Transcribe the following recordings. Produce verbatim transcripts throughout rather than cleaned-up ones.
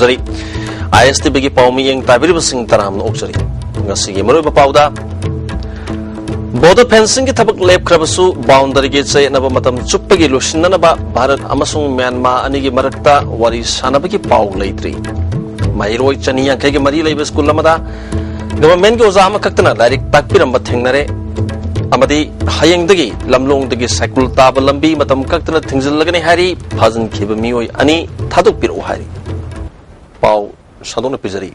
ꯇꯥꯕꯤꯔꯤ꯫ ꯑꯥꯏ ꯑꯦꯁ T ꯚꯤꯒꯤ ꯄꯥꯎ ꯃꯤꯠꯌꯦꯡ ꯇꯥꯕꯤꯔꯤꯕꯁꯤꯡ ꯇꯔꯥꯝꯅ ꯑꯣꯛꯆꯔꯤ꯫ ꯉꯁꯤꯒꯤ ꯃꯔꯨꯑꯣꯏꯕ ꯄꯥꯎꯗ, ꯕꯣꯔꯗꯔ ꯐꯦꯟꯁꯤꯡꯒꯤ ꯊꯕꯛ ꯂꯦꯞꯈ꯭ꯔꯕꯁꯨ ꯕꯥꯎꯟꯗꯔꯤꯒꯤ ꯆꯌꯦꯠꯅꯕ ꯃꯇꯝ ꯆꯨꯞꯄꯒꯤ ꯂꯣꯏꯁꯤꯟꯅꯅꯕ ꯚꯥꯔꯠ ꯑꯃꯁꯨꯡ ꯃ꯭ꯌꯥꯟꯃꯥꯔ ꯑꯅꯤꯒꯤ ꯃꯔꯛꯇ ꯋꯥꯔꯤ ꯁꯥꯟꯅꯕꯒꯤ ꯄꯥꯎ ꯂꯩꯇ꯭ꯔꯤ꯫ ꯃꯍꯩꯔꯣꯏ ꯆꯅꯤ ꯌꯥꯡꯈꯩꯒꯤ ꯃꯔꯤ ꯂꯩꯕ ꯁ꯭ꯀꯨꯜ ꯑꯃꯗ ꯒꯚꯔꯟꯃꯦꯟꯠꯀꯤ ꯑꯣꯖꯥ ꯑꯃꯈꯛꯇꯅ ꯂꯥꯏꯔꯤꯛ ꯇꯥꯛꯄꯤꯔꯝꯕ ꯊꯦꯡꯅꯔꯦ ꯑꯃꯗꯤ ꯍꯌꯦꯡꯗꯒꯤ ꯂꯝꯂꯣꯡꯗꯒꯤ ꯁꯥꯏꯀꯨꯜ ꯇꯥꯕ ꯂꯝꯕꯤ ꯃꯇꯝ ꯀꯛꯇꯅ ꯊꯤꯡꯖꯤꯜꯂꯒꯅꯤ ꯍꯥꯏꯔꯤ꯫ ꯐꯥꯖꯤꯟꯈꯤꯕ ꯃꯤꯑꯣꯏ ꯑꯅꯤ ꯊꯥꯗꯣꯛꯄꯤꯔꯛꯎ ꯍꯥꯏꯔꯤ꯫ ꯄꯥꯎ ꯁꯟꯗꯣꯛꯅ ꯄꯤꯖꯔꯤ꯫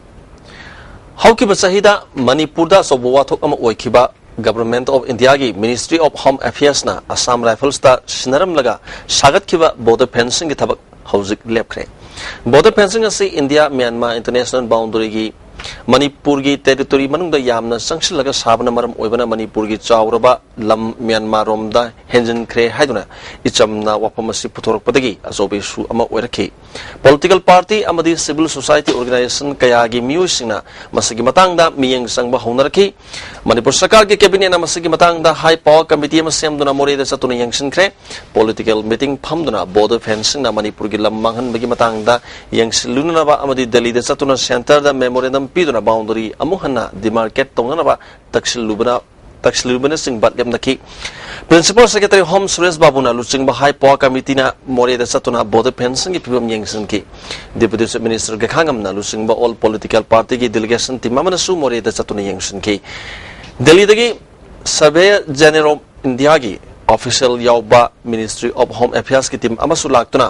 ꯍꯧꯈꯤꯕ ꯆꯍꯤꯗ ꯃꯅꯤꯄꯨꯔꯗ ꯑꯆꯧꯕ ꯋꯥꯊꯣꯛ ꯑꯃ ꯑꯣꯏꯈꯤꯕ Government of Indiaꯒꯤ Ministry of Home Affairsꯅ Assam Riflesꯇ ꯁꯤꯟꯅꯔꯝꯂꯒ ꯁꯥꯒꯠꯈꯤꯕ ꯕꯣꯔꯗꯔ ꯐꯦꯟꯁꯤꯡꯒꯤ ꯊꯕꯛ ꯍꯧꯖꯤꯛ ꯂꯦꯞꯈ꯭ꯔꯦ꯫ ꯕꯣꯔꯗꯔ ꯐꯦꯟꯁꯤꯡ ꯑꯁꯤ ꯏꯟꯗꯤꯌꯥ ꯃ꯭ꯌꯥꯟꯃꯥꯔ ꯏꯟꯇꯔꯅꯦꯁꯅꯦꯜ ꯕꯥꯎꯟꯗꯔꯤꯒꯤ ꯃꯅꯤꯄꯨꯔꯒꯤ ꯇꯦꯔꯤꯇꯣꯔꯤ ꯃꯅꯨꯡꯗ ꯌꯥꯝꯅ ꯆꯪꯁꯤꯜꯂꯒ ꯁꯥꯕꯅ ꯃꯔꯝ ꯑꯣꯏꯕꯅ ꯃꯅꯤꯄꯨꯔꯒꯤ ꯆꯥꯎꯔꯕ ꯂꯝ ꯃ꯭ꯌꯥꯟꯃꯥꯔꯔꯣꯝꯗ ꯍꯦꯟꯖꯤꯟꯈ꯭ꯔꯦ ꯍꯥꯏꯗꯨꯅ ꯏꯆꯝꯅ ꯋꯥꯐꯝ ꯑꯁꯤ ꯄꯨꯊꯣꯔꯛꯄꯗꯒꯤ ꯑꯆꯧꯕ issue ꯑꯃ ꯑꯣꯏꯔꯛꯈꯤ꯫ Political party ꯑꯃꯗꯤ civil society organization ꯀꯌꯥꯒꯤ ꯃꯤꯑꯣꯏꯁꯤꯡꯅ ꯃꯁꯤꯒꯤ ꯃꯇꯥꯡꯗ ꯃꯤꯠꯌꯦꯡ ꯆꯪꯕ ꯍꯧꯅꯔꯛꯈꯤ꯫ ꯃꯅꯤꯄꯨꯔ ꯁꯔꯀꯥꯔꯒꯤ cabinetꯅ ꯃꯁꯤꯒꯤ ꯃꯇꯥꯡꯗ high power committee ꯑꯃ ꯁꯦꯝꯗꯨꯅ ꯃꯣꯔꯦꯗ ꯆꯠꯇꯨꯅ ꯌꯦꯡꯁꯤꯟꯈ꯭ꯔꯦ꯫ Political meeting ꯐꯝꯗꯨꯅ border fenceꯁꯤꯡꯅ ꯃꯅꯤꯄꯨꯔꯒꯤ ꯂꯝ ꯃꯥꯡꯍꯟꯕꯒꯤ ꯃꯇꯥꯡꯗ ꯌꯦꯡꯁꯤꯜꯂꯨꯅꯅꯕ ꯑꯃꯗꯤ ꯗꯦꯜꯂꯤꯗ ꯆꯠꯇꯨꯅ centreꯗ memorandum ꯄꯤꯗꯨꯅ boundary ꯑꯃꯨꯛ ꯍꯟꯅ demarcate ꯇꯧꯅꯅꯕ ꯇꯛꯁꯤꯜꯂꯨꯕꯅ ꯇꯛꯁꯤꯜꯂꯨꯕꯅꯆꯤꯡꯕ ꯂꯦꯞꯅꯈꯤ꯫ Principal Secretary Home ꯁꯨꯔꯦꯁ ꯕꯥꯕꯨꯅ ꯂꯨꯆꯤꯡꯕ high power committeeꯅ ꯃꯣꯔꯦꯗ ꯆꯠꯇꯨꯅ border fencingꯒꯤ ꯐꯤꯕꯝ ꯌꯦꯡꯁꯤꯟꯈꯤ꯫ Deputy Chief Minister ꯒꯦꯈꯥꯉꯝꯅ ꯂꯨꯆꯤꯡꯕ all political partyꯒꯤ delegation team ꯑꯃꯅꯁꯨ ꯃꯣꯔꯦꯗ ꯆꯠꯇꯨꯅ ꯌꯦꯡꯁꯤꯟꯈꯤ꯫ ꯗꯦꯜꯂꯤꯗꯒꯤ Surveyor General of Indiaꯒꯤ official ꯌꯥꯎꯕ Ministry of Home Affairsꯀꯤ team ꯑꯃꯁꯨ ꯂꯥꯛꯇꯨꯅ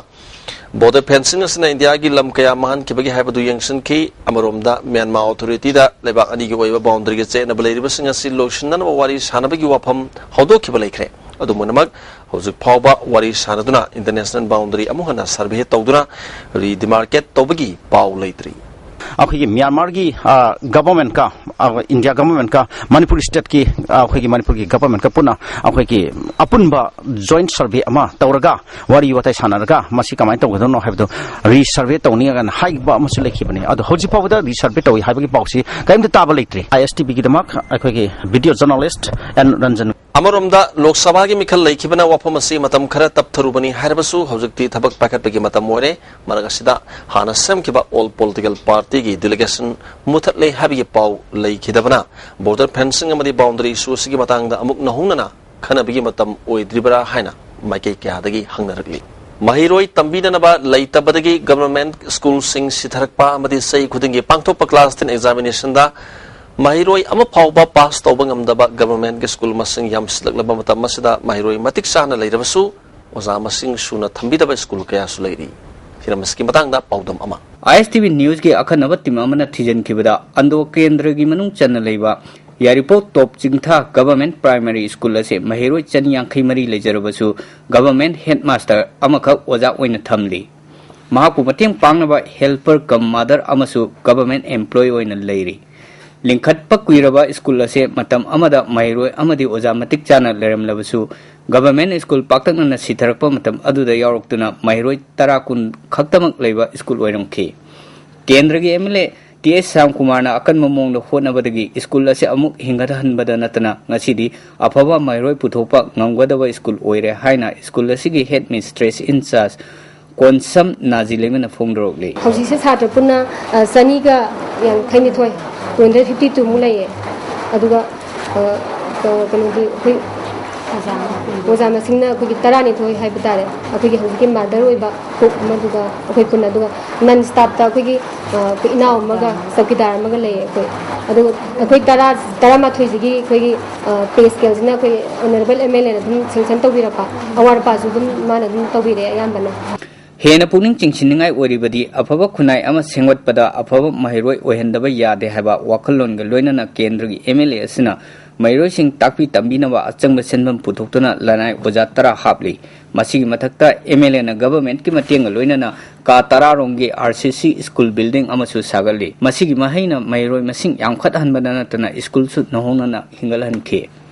border fencing ꯑꯁꯤꯅ ꯏꯟꯗꯤꯌꯥꯒꯤ ꯂꯝ ꯀꯌꯥ ꯃꯥꯡꯍꯟꯈꯤꯕꯒꯦ ꯍꯥꯏꯕꯗꯨ ꯌꯦꯡꯁꯤꯟꯈꯤ꯫ ꯑꯃꯔꯣꯝꯗ ꯃ꯭ꯌꯥꯟꯃꯥꯔ authorityꯗ ꯂꯩꯕꯥꯛ ꯑꯅꯤꯒꯤ ꯑꯣꯏꯕ boundaryꯒꯤ ꯆꯌꯦꯠꯅꯕ ꯂꯩꯔꯤꯕꯁꯤꯡ ꯑꯁꯤ ꯂꯣꯏꯁꯤꯟꯅꯅꯕ ꯋꯥꯔꯤ ꯁꯥꯟꯅꯕꯒꯤ ꯋꯥꯐꯝ ꯍꯧꯗꯣꯛꯈꯤꯕ ꯂꯩꯈ꯭ꯔꯦ꯫ ꯑꯗꯨꯝ ꯑꯣꯏꯅꯃꯛ, ꯍꯧꯖꯤꯛ ꯐꯥꯎꯕ ꯋꯥꯔꯤ ꯁꯥꯟꯅꯗꯨꯅ international boundary ꯑꯃꯨꯛ ꯍꯟꯅ survey ꯇꯧꯗꯨꯅ redemarcate ꯇꯧꯕꯒꯤ ꯄꯥꯎ ꯂꯩꯇ꯭ꯔꯤ꯫ ꯑꯩꯈꯣꯏꯒꯤ ꯃ꯭ꯌꯥꯟꯃꯥꯔꯒꯤ, ꯑ, governmentꯀ, ꯑ, ꯏꯟꯗꯤꯌꯥ governmentꯀ ꯃꯅꯤꯄꯨꯔ stateꯀꯤ, ꯑ, ꯑꯩꯈꯣꯏꯒꯤ ꯃꯅꯤꯄꯨꯔꯒꯤ governmentꯀ ꯄꯨꯟꯅ ꯑꯩꯈꯣꯏꯒꯤ ꯑꯄꯨꯟꯕ joint survey ꯑꯃ ꯇꯧꯔꯒ ꯋꯥꯔꯤ ꯋꯥꯇꯥꯏ ꯁꯥꯟꯅꯔꯒ ꯃꯁꯤ ꯀꯃꯥꯏꯅ ꯇꯧꯒꯗꯕꯅꯣ ꯍꯥꯏꯕꯗꯨ resurvey ꯇꯧꯅꯤ ꯍꯥꯏꯅ ꯍꯥꯏꯕ ꯑꯃꯁꯨ ꯂꯩꯈꯤꯕꯅꯤ꯫ ꯑꯗꯣ ꯍꯧꯖꯤꯛ ꯐꯥꯎꯕꯗ resurvey ꯇꯧꯏ ꯍꯥꯏꯕꯒꯤ ꯄꯥꯎꯁꯤ ꯀꯔꯤꯝꯇ ꯇꯥꯕ ꯂꯩꯇ꯭ꯔꯤ꯫ ꯑꯥꯏ ꯑꯦꯁ ꯇꯤ ꯚꯤꯒꯤꯗꯃꯛ ꯑꯩꯈꯣꯏꯒꯤ video journalist ꯑꯦꯟ ꯔꯟꯖꯟ꯫ ꯑꯃꯔꯣꯝꯗ, ꯂꯣꯛ ꯁꯚꯥꯒꯤ ꯃꯤꯈꯜ ꯂꯩꯈꯤꯕꯅ ꯋꯥꯐꯝ ꯑꯁꯤ ꯃꯇꯝ ꯈꯔ ꯇꯞꯊꯔꯨꯕꯅꯤ ꯍꯥꯏꯔꯕꯁꯨ, ꯍꯧꯖꯤꯛꯇꯤ ꯊꯕꯛ ꯄꯥꯏꯈꯠꯄꯒꯤ ꯃꯇꯝ ꯑꯣꯏꯔꯦ꯫ ꯃꯔꯛ ꯑꯁꯤꯗ ꯍꯥꯟꯅ ꯁꯦꯝꯈꯤꯕ all political partyꯒꯤ delegation ꯃꯨꯊꯠꯂꯦ ꯍꯥꯏꯕꯒꯤ ꯄꯥꯎ ꯂꯩꯈꯤꯗꯕꯅ, border fencing ꯑꯃꯗꯤ boundary issue ꯑꯁꯤꯒꯤ ꯃꯇꯥꯡꯗ ꯑꯃꯨꯛ ꯅꯧꯍꯧꯅꯅ ꯈꯟꯅꯕꯒꯤ ꯃꯇꯝ ꯑꯣꯏꯗ꯭ꯔꯤꯕ꯭ꯔꯥ ꯍꯥꯏꯅ ꯃꯥꯏꯀꯩ ꯀꯌꯥꯗꯒꯤ ꯍꯪꯅꯔꯛꯂꯤ꯫ ꯃꯍꯩꯔꯣꯏ ꯇꯝꯕꯤꯅꯅꯕ ꯂꯩꯇꯕꯗꯒꯤ government schoolꯁꯤꯡ ꯁꯤꯊꯔꯛꯄ ꯑꯃꯗꯤ ꯆꯍꯤ ꯈꯨꯗꯤꯡꯒꯤ ꯄꯥꯡꯊꯣꯛꯄ class ten examinationꯗ ꯃꯍꯩꯔꯣꯏ ꯑꯃ ꯐꯥꯎꯕ pass ꯇꯧꯕ ꯉꯝꯗꯕ, governmentꯀꯤ school ꯃꯁꯤꯡ ꯌꯥꯝꯁꯤꯜꯂꯛꯂꯕ ꯃꯇꯝ ꯑꯁꯤꯗ ꯃꯍꯩꯔꯣꯏ ꯃꯇꯤꯛ ꯆꯥꯅ ꯂꯩꯔꯕꯁꯨ ꯑꯣꯖꯥ ꯃꯁꯤꯡ ꯁꯨꯅ ꯊꯝꯕꯤꯗꯕ school ꯀꯌꯥꯁꯨ ꯂꯩꯔꯤ꯫ ꯍꯤꯔꯝ ꯑꯁꯤꯒꯤ ꯃꯇꯥꯡꯗ ꯄꯥꯎꯗꯝ ꯑꯃ꯫ ISTV Newsꯀꯤ ꯑꯈꯟꯅꯕ team ꯑꯃꯅ ꯊꯤꯖꯤꯟꯈꯤꯕꯗ, ꯑꯟꯗꯣ ꯀꯦꯟꯗ꯭ꯔꯒꯤ ꯃꯅꯨꯡ ꯆꯟꯅ ꯂꯩꯕ ꯌꯥꯏꯔꯤꯄꯣꯛ ꯇꯣꯞ ꯆꯤꯡꯊꯥ Government Primary School ꯑꯁꯤ ꯃꯍꯩꯔꯣꯏ ꯆꯅꯤ ꯌꯥꯡꯈꯩ ꯃꯔꯤ ꯂꯩꯖꯔꯕꯁꯨ, government headmaster ꯑꯃꯈꯛ ꯑꯣꯖꯥ ꯑꯣꯏꯅ ꯊꯝꯂꯤ꯫ ꯃꯍꯥꯛꯄꯨ ꯃꯇꯦꯡ ꯄꯥꯡꯅꯕ helper cum mother ꯑꯃꯁꯨ government employee ꯑꯣꯏꯅ ꯂꯩꯔꯤ꯫ ꯂꯤꯡꯈꯠꯄ ꯀꯨꯏꯔꯕ school ꯑꯁꯤ ꯃꯇꯝ ꯑꯃꯗ ꯃꯍꯩꯔꯣꯏ ꯑꯃꯗꯤ ꯑꯣꯖꯥ ꯃꯇꯤꯛ ꯆꯥꯅ ꯂꯩꯔꯝꯂꯕꯁꯨ, government school ꯄꯥꯛꯇꯛꯅꯅ ꯁꯤꯊꯔꯛꯄ ꯃꯇꯝ ꯑꯗꯨꯗ ꯌꯥꯎꯔꯛꯇꯨꯅ ꯃꯍꯩꯔꯣꯏ ꯇꯔꯥ ꯀꯨꯟ ꯈꯛꯇꯃꯛ ꯂꯩꯕ school ꯑꯣꯏꯔꯝꯈꯤ꯫ ꯀꯦꯟꯗ꯭ꯔꯒꯤ MLA ꯇꯤ ꯑꯦꯁ ꯁ꯭ꯌꯥꯝꯀꯨꯃꯥꯔꯅ ꯑꯀꯟꯕ ꯃꯑꯣꯡꯗ ꯍꯣꯠꯅꯕꯗꯒꯤ school ꯑꯁꯤ ꯑꯃꯨꯛ ꯍꯤꯡꯒꯠꯍꯟꯕꯗ ꯅꯠꯇꯅ ꯉꯁꯤꯗꯤ ꯑꯐꯕ ꯃꯍꯩꯔꯣꯏ ꯄꯨꯊꯣꯛꯄ ꯉꯝꯒꯗꯕ school ꯑꯣꯏꯔꯦ ꯍꯥꯏꯅ school ꯑꯁꯤꯒꯤ headmistress in charge ꯀꯣꯟꯁꯝ ꯅꯥꯖꯤꯂꯩꯃꯅ ꯐꯣꯡꯗꯣꯔꯛꯂꯤ꯫ ꯍꯧꯖꯤꯛꯁꯦ ꯁꯥꯇ꯭ꯔ ꯄꯨꯟꯅ, ꯑ, ꯆꯅꯤꯒ ꯌꯥꯡꯈꯩꯅꯤꯊꯣꯏ, two hundred fifty two ꯃꯨꯛ ꯂꯩꯌꯦ꯫ ꯑꯗꯨꯒ, ꯑ, ꯀ-, ꯀꯩꯅꯣꯗꯤ ꯑꯩꯈꯣꯏ ꯑꯣꯖꯥ ꯃꯁꯤꯡꯅ ꯑꯩꯈꯣꯏꯒꯤ ꯇꯔꯥꯅꯤꯊꯣꯏ ꯍꯥꯏꯕ ꯇꯥꯔꯦ꯫ ꯑꯩꯈꯣꯏꯒꯤ ꯍꯧꯖꯤꯛꯀꯤ mother ꯑꯣꯏꯕ cook ꯑꯃꯗꯨꯒ ꯑꯩꯈꯣꯏ ꯄꯨꯟꯅ, ꯑꯗꯨꯒ non staffꯇ ꯑꯩꯈꯣꯏꯒꯤ, ꯑ, ꯑꯩꯈꯣꯏ ꯏꯅꯥꯎ ꯑꯃꯒ ꯆꯧꯀꯤꯗꯥꯔ ꯑꯃꯒ ꯂꯩꯌꯦ ꯑꯩꯈꯣꯏ꯫ ꯑꯗꯨꯒ ꯑꯩꯈꯣꯏ ꯇꯔꯥ, ꯇꯔꯥꯃꯥꯊꯣꯏꯁꯤꯒꯤ ꯑꯩꯈꯣꯏꯒꯤ, ꯑ, pay scaleꯁꯤꯅ ꯑꯩꯈꯣꯏ honourable MLAꯅ ꯑꯗꯨꯝ sanction ꯇꯧꯕꯤꯔꯛꯄ, ꯑꯋꯥꯠ ꯑꯄꯥꯁꯨ ꯑꯗꯨꯝ ꯃꯥꯅ ꯑꯗꯨꯝ ꯇꯧꯕꯤꯔꯛꯑꯦ ꯑꯌꯥꯝꯕꯅ꯫ ꯍꯦꯟꯅ ꯄꯨꯛꯅꯤꯡ ꯆꯤꯡꯁꯤꯟꯅꯤꯡꯉꯥꯏ ꯑꯣꯏꯔꯤꯕꯗꯤ, ꯑꯐꯕ ꯈꯨꯟꯅꯥꯏ ꯑꯃ ꯁꯦꯝꯒꯠꯄꯗ ꯑꯐꯕ ꯃꯍꯩꯔꯣꯏ ꯑꯣꯏꯍꯟꯗꯕ ꯌꯥꯗꯦ ꯍꯥꯏꯕ ꯋꯥꯈꯜꯂꯣꯟꯒ ꯂꯣꯏꯅꯅ ꯀꯦꯟꯗ꯭ꯔꯒꯤ MLA ꯑꯁꯤꯅ ꯃꯍꯩꯔꯣꯏꯁꯤꯡ ꯇꯥꯛꯄꯤ ꯇꯝꯕꯤꯅꯕ ꯑꯆꯪꯕ ꯁꯦꯟꯐꯝ ꯄꯨꯊꯣꯛꯇꯨꯅ ꯂꯅꯥꯏ ꯑꯣꯖꯥ ꯇꯔꯥ ꯍꯥꯞꯂꯤ꯫ ꯃꯁꯤꯒꯤ ꯃꯊꯛꯇ MLAꯅ governmentꯀꯤ ꯃꯇꯦꯡꯒ ꯂꯣꯏꯅꯅ ꯀꯥ ꯇꯔꯥ ꯔꯣꯝꯒꯤ RCC school building ꯑꯃꯁꯨ ꯁꯥꯒꯠꯂꯤ꯫ ꯃꯁꯤꯒꯤ ꯃꯍꯩꯅ ꯃꯍꯩꯔꯣꯏ ꯃꯁꯤꯡ ꯌꯥꯝꯈꯠꯍꯟꯕꯗ ꯅꯠꯇꯅ schoolꯁꯨ ꯅꯧꯍꯧꯅꯅ ꯍꯤꯡꯒꯠꯍꯟꯈꯤ꯫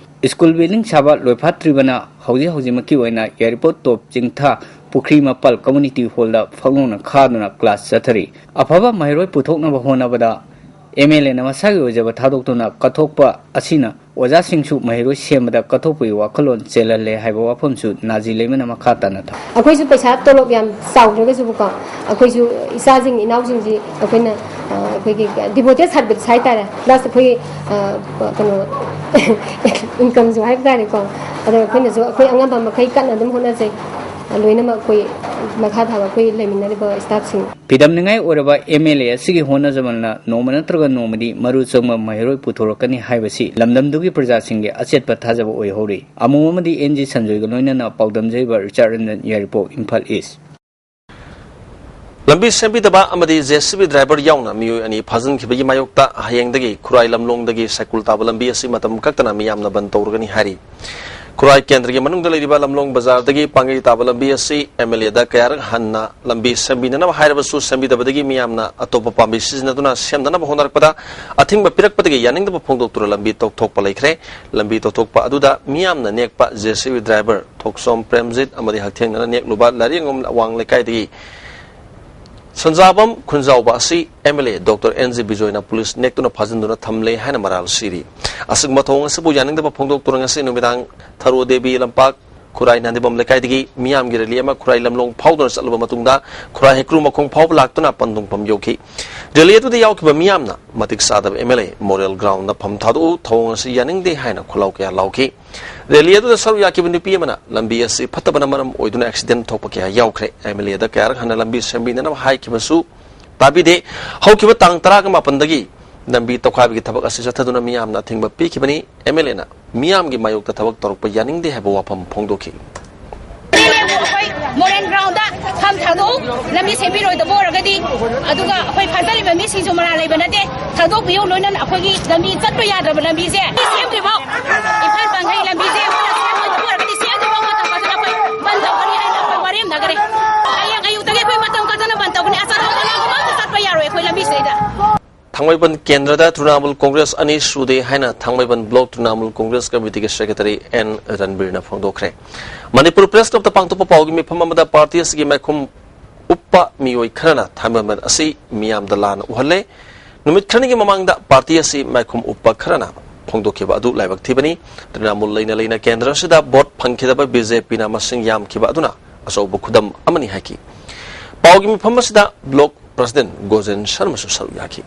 School building ꯁꯥꯕ ꯂꯣꯏꯐꯥꯠꯇ꯭ꯔꯤꯕꯅ ꯍꯧꯖꯤꯛ ꯍꯧꯖꯤꯛꯃꯛꯀꯤ ꯑꯣꯏꯅ ꯌꯥꯏꯔꯤꯄꯣꯛ ꯇꯣꯞ ꯆꯤꯡꯊꯥ ꯄꯨꯈ꯭ꯔꯤ ꯃꯄꯥꯜ community hallꯗ ꯐꯛꯂꯣꯡꯅ ꯈꯥꯗꯨꯅ class ꯆꯠꯊꯔꯤ꯫ ꯑꯐꯕ ꯃꯍꯩꯔꯣꯏ ꯄꯨꯊꯣꯛꯅꯕ ꯍꯣꯠꯅꯕꯗ ꯑꯦꯝ ꯑꯦꯜ ꯑꯦꯅ ꯃꯁꯥꯒꯤ ꯑꯣꯏꯖꯕ ꯊꯥꯗꯣꯛꯇꯨꯅ ꯀꯠꯊꯣꯛꯄ ꯑꯁꯤꯅ ꯑꯣꯖꯥꯁꯤꯡꯁꯨ ꯃꯍꯩꯔꯣꯏ ꯁꯦꯝꯕꯗ ꯀꯠꯊꯣꯛꯄꯒꯤ ꯋꯥꯈꯜꯂꯣꯟ ꯆꯦꯜꯍꯜꯂꯦ ꯍꯥꯏꯕ ꯋꯥꯐꯝꯁꯨ ꯅꯥꯖꯤ ꯂꯩꯃꯅ ꯃꯈꯥ ꯇꯥꯅ ꯊꯝ꯫ ꯑꯩꯈꯣꯏꯁꯨ ꯄꯩꯁꯥ ꯇꯣꯂꯣꯞ ꯌꯥꯝ ꯆꯥꯎꯗ꯭ꯔꯒꯁꯨꯕꯀꯣ, ꯑꯩꯈꯣꯏꯁꯨ ꯏꯆꯥꯁꯤꯡ ꯏꯅꯥꯎꯁꯤꯡꯁꯤ ꯑꯩꯈꯣꯏꯅ, ꯑ, ꯑꯩꯈꯣꯏꯒꯤ devoted service ꯍꯥꯏꯇꯥꯔꯦ, plus ꯑꯩꯈꯣꯏꯒꯤ, ꯑ, ꯀꯩꯅꯣ, incomeꯁꯨ ꯍꯥꯏꯕ ꯇꯥꯔꯦꯀꯣ꯫ ꯑꯗꯣ ꯑꯩꯈꯣꯏꯅꯁꯨ ꯑꯩꯈꯣꯏ ꯑꯉꯝꯕ ꯃꯈꯩ ꯀꯟꯅ ꯑꯗꯨꯝ ꯍꯣꯠꯅꯖꯩ, ꯂꯣꯏꯅꯃꯛ ꯑꯩꯈꯣꯏ ꯃꯈꯥ ꯊꯥꯕ ꯑꯩꯈꯣꯏ ꯂꯩꯃꯤꯟꯅꯔꯤꯕ staffꯁꯤꯡ꯫ ꯐꯤꯗꯝꯅꯤꯡꯉꯥꯏ ꯑꯣꯏꯔꯕ ꯑꯦꯝ ꯑꯦꯜ ꯑꯦ ꯑꯁꯤꯒꯤ ꯍꯣꯠꯅꯖꯃꯜꯅ ꯅꯣꯡꯃ ꯅꯠꯇ꯭ꯔꯒ ꯅꯣꯡꯃꯗꯤ ꯃꯔꯨ ꯆꯪꯕ ꯃꯍꯩꯔꯣꯏ ꯄꯨꯊꯣꯔꯛꯀꯅꯤ ꯍꯥꯏꯕꯁꯤ ꯂꯝꯗꯝꯗꯨꯒꯤ ꯄ꯭ꯔꯖꯥꯁꯤꯡꯒꯤ ꯑꯆꯦꯠꯄ ꯊꯥꯖꯕ ꯑꯣꯏꯍꯧꯔꯤ꯫ ꯑꯃꯨ ꯑꯃꯗꯤ ꯑꯦꯟ ꯖꯤ ꯁꯟꯖꯣꯏꯒ ꯂꯣꯏꯅꯅ ꯄꯥꯎꯗꯝꯖꯔꯤꯕ ꯔꯤꯆꯥꯔꯗ ꯔꯟꯖꯟ, ꯌꯥꯏꯔꯤꯄꯣꯛ, ꯏꯝꯐꯥꯜ ꯏꯁ꯫ ꯂꯝꯕꯤ ꯁꯦꯝꯕꯤꯗꯕ ꯑꯃꯗꯤ ꯖꯦ ꯁꯤ ꯕꯤ driver ꯌꯥꯎꯅ ꯃꯤꯑꯣꯏ ꯑꯅꯤ ꯐꯥꯖꯤꯟꯈꯤꯕꯒꯤ ꯃꯥꯌꯣꯛꯇ ꯍꯌꯦꯡꯗꯒꯤ ꯈꯨꯔꯥꯏ ꯂꯝꯂꯣꯡꯗꯒꯤ ꯁꯥꯏꯀꯨꯜ ꯇꯥꯕ ꯂꯝꯕꯤ ꯑꯁꯤ ꯃꯇꯝ ꯀꯛꯇꯅ ꯃꯤꯌꯥꯝꯅ ꯕꯟ ꯇꯧꯔꯒꯅꯤ ꯍꯥꯏꯔꯤ꯫ ꯈꯨꯔꯥꯏ ꯀꯦꯟꯗ꯭ꯔꯒꯤ ꯃꯅꯨꯡꯗ ꯂꯩꯔꯤꯕ ꯂꯝꯂꯣꯡ ꯕꯖꯥꯔꯗꯒꯤ ꯄꯥꯡꯒꯩ ꯇꯥꯕ ꯂꯝꯕꯤ ꯑꯁꯤ ꯑꯦꯝ ꯑꯦꯜ ꯑꯦꯗ ꯀꯌꯥꯔꯛ ꯍꯟꯅ ꯂꯝꯕꯤ ꯁꯦꯝꯕꯤꯅꯅꯕ ꯍꯥꯏꯔꯕꯁꯨ ꯁꯦꯝꯕꯤꯗꯕꯗꯒꯤ ꯃꯤꯌꯥꯝꯅ ꯑꯇꯣꯞꯄ ꯄꯥꯝꯕꯤ ꯁꯤꯖꯤꯟꯅꯗꯨꯅ ꯁꯦꯝꯅꯅꯕ ꯍꯣꯠꯅꯔꯛꯄꯗ ꯑꯊꯤꯡꯕ ꯄꯤꯔꯛꯄꯗꯒꯤ ꯌꯥꯅꯤꯡꯗꯕ ꯐꯣꯡꯗꯣꯛꯇꯨꯅ ꯂꯝꯕꯤ ꯇꯧꯊꯣꯛꯄ ꯂꯩꯈ꯭ꯔꯦ꯫ ꯂꯝꯕꯤ ꯇꯧꯊꯣꯛꯄ ꯑꯗꯨꯗ ꯃꯤꯌꯥꯝꯅ ꯅꯦꯛꯄ J C B driver Thokchom Premjit ꯑꯃꯗꯤ ꯍꯛꯊꯦꯡꯅꯅ ꯅꯦꯛꯂꯨꯕ ꯂꯥꯏꯔꯦꯡꯉꯝ ꯑꯋꯥꯡ ꯂꯩꯀꯥꯏꯗꯒꯤ ꯁꯟꯖꯥꯕꯝ ꯈꯨꯟꯖꯥꯎꯕ ꯑꯁꯤ M L A doctor N G ꯕꯤꯖꯣꯏꯅ ꯄꯨꯂꯤꯁ ꯅꯦꯛꯇꯨꯅ ꯐꯥꯖꯤꯟꯗꯨꯅ ꯊꯝꯂꯦ ꯍꯥꯏꯅ ꯃꯔꯥꯜ ꯁꯤꯔꯤ꯫ ꯑꯁꯤꯒꯨꯝꯕ ꯊꯧꯑꯣꯡ ꯑꯁꯤꯕꯨ ꯌꯥꯅꯤꯡꯗꯕ ꯐꯣꯡꯗꯣꯛꯇꯨꯅ ꯉꯁꯤ ꯅꯨꯃꯤꯗꯥꯡ ꯊꯔꯣ ꯗꯦꯕꯤ ꯂꯝꯄꯥꯛ ꯈꯨꯔꯥꯏ ꯅꯥꯟꯗꯤꯕꯝ ꯂꯩꯀꯥꯏꯗꯒꯤ ꯃꯤꯌꯥꯝꯒꯤ ꯔꯦꯂꯤ ꯑꯃ ꯈꯨꯔꯥꯏ ꯂꯝꯂꯣꯡ ꯐꯥꯎꯗꯨꯅ ꯆꯠꯂꯕ ꯃꯇꯨꯡꯗ ꯈꯨꯔꯥꯏ ꯍꯩꯀ꯭ꯔꯨ ꯃꯈꯣꯡ ꯐꯥꯎꯕ ꯂꯥꯛꯇꯨꯅ ꯄꯟꯊꯨꯡꯐꯝ ꯌꯧꯈꯤ꯫ ꯔꯦꯂꯤ ꯑꯗꯨꯗ ꯌꯥꯎꯈꯤꯕ ꯃꯤꯌꯥꯝꯅ ꯃꯇꯤꯛ ꯆꯥꯗꯕ ꯑꯦꯝ ꯑꯦꯜ ꯑꯦ ꯃꯣꯔꯦꯜ ꯒ꯭ꯔꯥꯎꯟꯗ ꯐꯝ ꯊꯥꯗꯣꯛꯎ, ꯊꯧꯑꯣꯡ ꯑꯁꯤ ꯌꯥꯅꯤꯡꯗꯦ ꯍꯥꯏꯅ ꯈꯣꯜꯂꯥꯎ ꯀꯌꯥ ꯂꯥꯎꯈꯤ꯫ ꯔꯦꯂꯤ ꯑꯗꯨꯗ ꯁꯔꯨꯛ ꯌꯥꯈꯤꯕ ꯅꯨꯄꯤ ꯑꯃꯅ ꯂꯝꯕꯤ ꯑꯁꯤ ꯐꯠꯇꯕꯅ ꯃꯔꯝ ꯑꯣꯏꯗꯨꯅ ꯑꯦꯛꯁꯤꯗꯦꯟ ꯊꯣꯛꯄ ꯀꯌꯥ ꯌꯥꯎꯈ꯭ꯔꯦ꯫ ꯑꯦꯝ ꯑꯦꯜ ꯑꯦꯗ ꯀꯌꯥꯔꯛ ꯍꯟꯅ ꯂꯝꯕꯤ ꯁꯦꯝꯕꯤꯅꯅꯕ ꯍꯥꯏꯈꯤꯕꯁꯨ ꯇꯥꯕꯤꯗꯦ꯫ ꯍꯧꯈꯤꯕ ꯇꯥꯡ ꯇꯔꯥꯒ ꯃꯥꯄꯟꯗꯒꯤ ꯂꯝꯕꯤ ꯇꯧꯈꯥꯏꯕꯒꯤ ꯊꯕꯛ ꯑꯁꯤ ꯆꯠꯊꯗꯨꯅ ꯃꯤꯌꯥꯝꯅ ꯑꯊꯤꯡꯕ ꯄꯤꯈꯤꯕꯅꯤ꯫ ꯑꯦꯝ ꯑꯦꯜ ꯑꯦꯅ ꯃꯤꯌꯥꯝꯒꯤ ꯃꯥꯌꯣꯛꯇ ꯊꯕꯛ ꯇꯧꯔꯛꯄ ꯌꯥꯅꯤꯡꯗꯦ ꯍꯥꯏꯕ ꯋꯥꯐꯝ ꯐꯣꯡꯗꯣꯛꯈꯤ꯫ ꯑꯩꯈꯣꯏ ꯃꯣꯔꯦꯟ ꯒ꯭ꯔꯥꯎꯟꯗ ꯐꯝ ꯊꯥꯗꯣꯛꯎ, ꯂꯝꯕꯤ ꯁꯦꯝꯕꯤꯔꯣꯏꯗꯕ ꯑꯣꯏꯔꯒꯗꯤ꯫ ꯑꯗꯨꯒ ꯑꯩꯈꯣꯏ ꯐꯥꯖꯜꯂꯤꯕ ꯃꯤꯁꯤꯡꯁꯨ ꯃꯔꯥꯜ ꯂꯩꯕ ꯅꯠꯇꯦ꯫ ꯊꯥꯗꯣꯛꯄꯤꯌꯨ, ꯂꯣꯏꯅꯅ ꯑꯩꯈꯣꯏꯒꯤ ꯂꯝꯕꯤ ꯆꯠꯄ ꯌꯥꯗ꯭ꯔꯕ ꯂꯝꯕꯤꯁꯦ ꯁꯦꯝꯗ꯭ꯔꯤꯐꯥꯎ, ꯏꯝꯐꯥꯜ ꯄꯥꯡꯒꯩ ꯂꯝꯕꯤꯁꯦ ꯑꯩꯈꯣꯏꯅ ꯁꯦꯝꯃꯣꯏꯗꯕ ꯑꯣꯏꯔꯒꯗꯤ ꯁꯦꯝꯗ꯭ꯔꯤꯐꯥꯎ ꯃꯇꯝ ꯈꯛꯇꯗ ꯑꯩꯈꯣꯏ ꯕꯟ ꯇꯧꯒꯅꯤ ꯍꯥꯏꯅ ꯑꯩꯈꯣꯏ ꯋꯥꯔꯦꯝꯅꯈ꯭ꯔꯦ꯫ ꯍꯌꯦꯡ ꯑꯌꯨꯛꯇꯒꯤ ꯑꯩꯈꯣꯏ ꯃꯇꯝ ꯈꯛꯇꯗ ꯕꯟ ꯇꯧꯒꯅꯤ꯫ ꯑꯆꯥꯊꯥꯎ ꯀꯅꯥꯒꯨꯝꯕ ꯑꯃꯠꯇ ꯆꯠꯄ ꯌꯥꯔꯣꯏ ꯑꯩꯈꯣꯏ ꯂꯝꯕꯤꯁꯤꯗꯩꯗ꯫ ꯊꯥꯡꯃꯩꯕꯟ ꯀꯦꯟꯗ꯭ꯔꯗ ꯇ꯭ꯔꯤꯅꯥꯃꯨꯜ ꯀꯣꯡꯒ꯭ꯔꯦꯁ ꯑꯅꯤ ꯁꯨꯗꯦ ꯍꯥꯏꯅ ꯊꯥꯡꯃꯩꯕꯟ ꯕ꯭ꯂꯣꯛ ꯇ꯭ꯔꯤꯅꯥꯃꯨꯜ ꯀꯣꯡꯒ꯭ꯔꯦꯁ ꯀꯃꯤꯇꯤꯒꯤ ꯁꯦꯀ꯭ꯔꯦꯇꯔꯤ ꯑꯦꯟ ꯔꯟꯕꯤꯔꯅ ꯐꯣꯡꯗꯣꯛꯈ꯭ꯔꯦ꯫ ꯃꯅꯤꯄꯨꯔ ꯄ꯭ꯔꯦꯁ ꯀ꯭ꯂꯕꯇ ꯄꯥꯡꯊꯣꯛꯄ ꯄꯥꯎꯒꯤ ꯃꯤꯐꯝ ꯑꯃꯗ ꯄꯥꯔꯇꯤ ꯑꯁꯤꯒꯤ ꯃꯥꯏꯈꯨꯝ ꯎꯞꯄ ꯃꯤꯑꯣꯏ ꯈꯔꯅ ꯊꯥꯡꯃꯩꯕꯟ ꯑꯁꯤ ꯃꯤꯌꯥꯝꯗ ꯂꯥꯟꯅ ꯎꯍꯜꯂꯦ꯫ ꯅꯨꯃꯤꯠ ꯈꯔꯅꯤꯒꯤ ꯃꯃꯥꯡꯗ ꯄꯥꯔꯇꯤ ꯑꯁꯤ ꯃꯥꯏꯈꯨꯝ ꯎꯞꯄ ꯈꯔꯅ ꯐꯣꯡꯗꯣꯛꯈꯤꯕ ꯑꯗꯨ ꯂꯥꯏꯕꯛ ꯊꯤꯕꯅꯤ꯫ ꯇ꯭ꯔꯤꯅꯥꯃꯨꯜ ꯂꯩꯅ ꯂꯩꯅ ꯀꯦꯟꯗ꯭ꯔ ꯑꯁꯤꯗ ꯚꯣꯠ ꯐꯪꯈꯤꯗꯕ ꯕꯤ ꯖꯦ ꯄꯤꯅ ꯃꯁꯤꯡ ꯌꯥꯝꯈꯤꯕ ꯑꯗꯨꯅ ꯑꯆꯧꯕ ꯈꯨꯗꯝ ꯑꯃꯅꯤ ꯍꯥꯏꯈꯤ꯫ ꯄꯥꯎꯒꯤ ꯃꯤꯐꯝ ꯑꯁꯤꯗ ꯕ꯭ꯂꯣꯛ ꯄ꯭ꯔꯁꯤꯗꯦꯟ ꯒꯣꯖꯦꯟ ꯁꯔꯃꯁꯨ ꯁꯔꯨꯛ ꯌꯥꯈꯤ꯫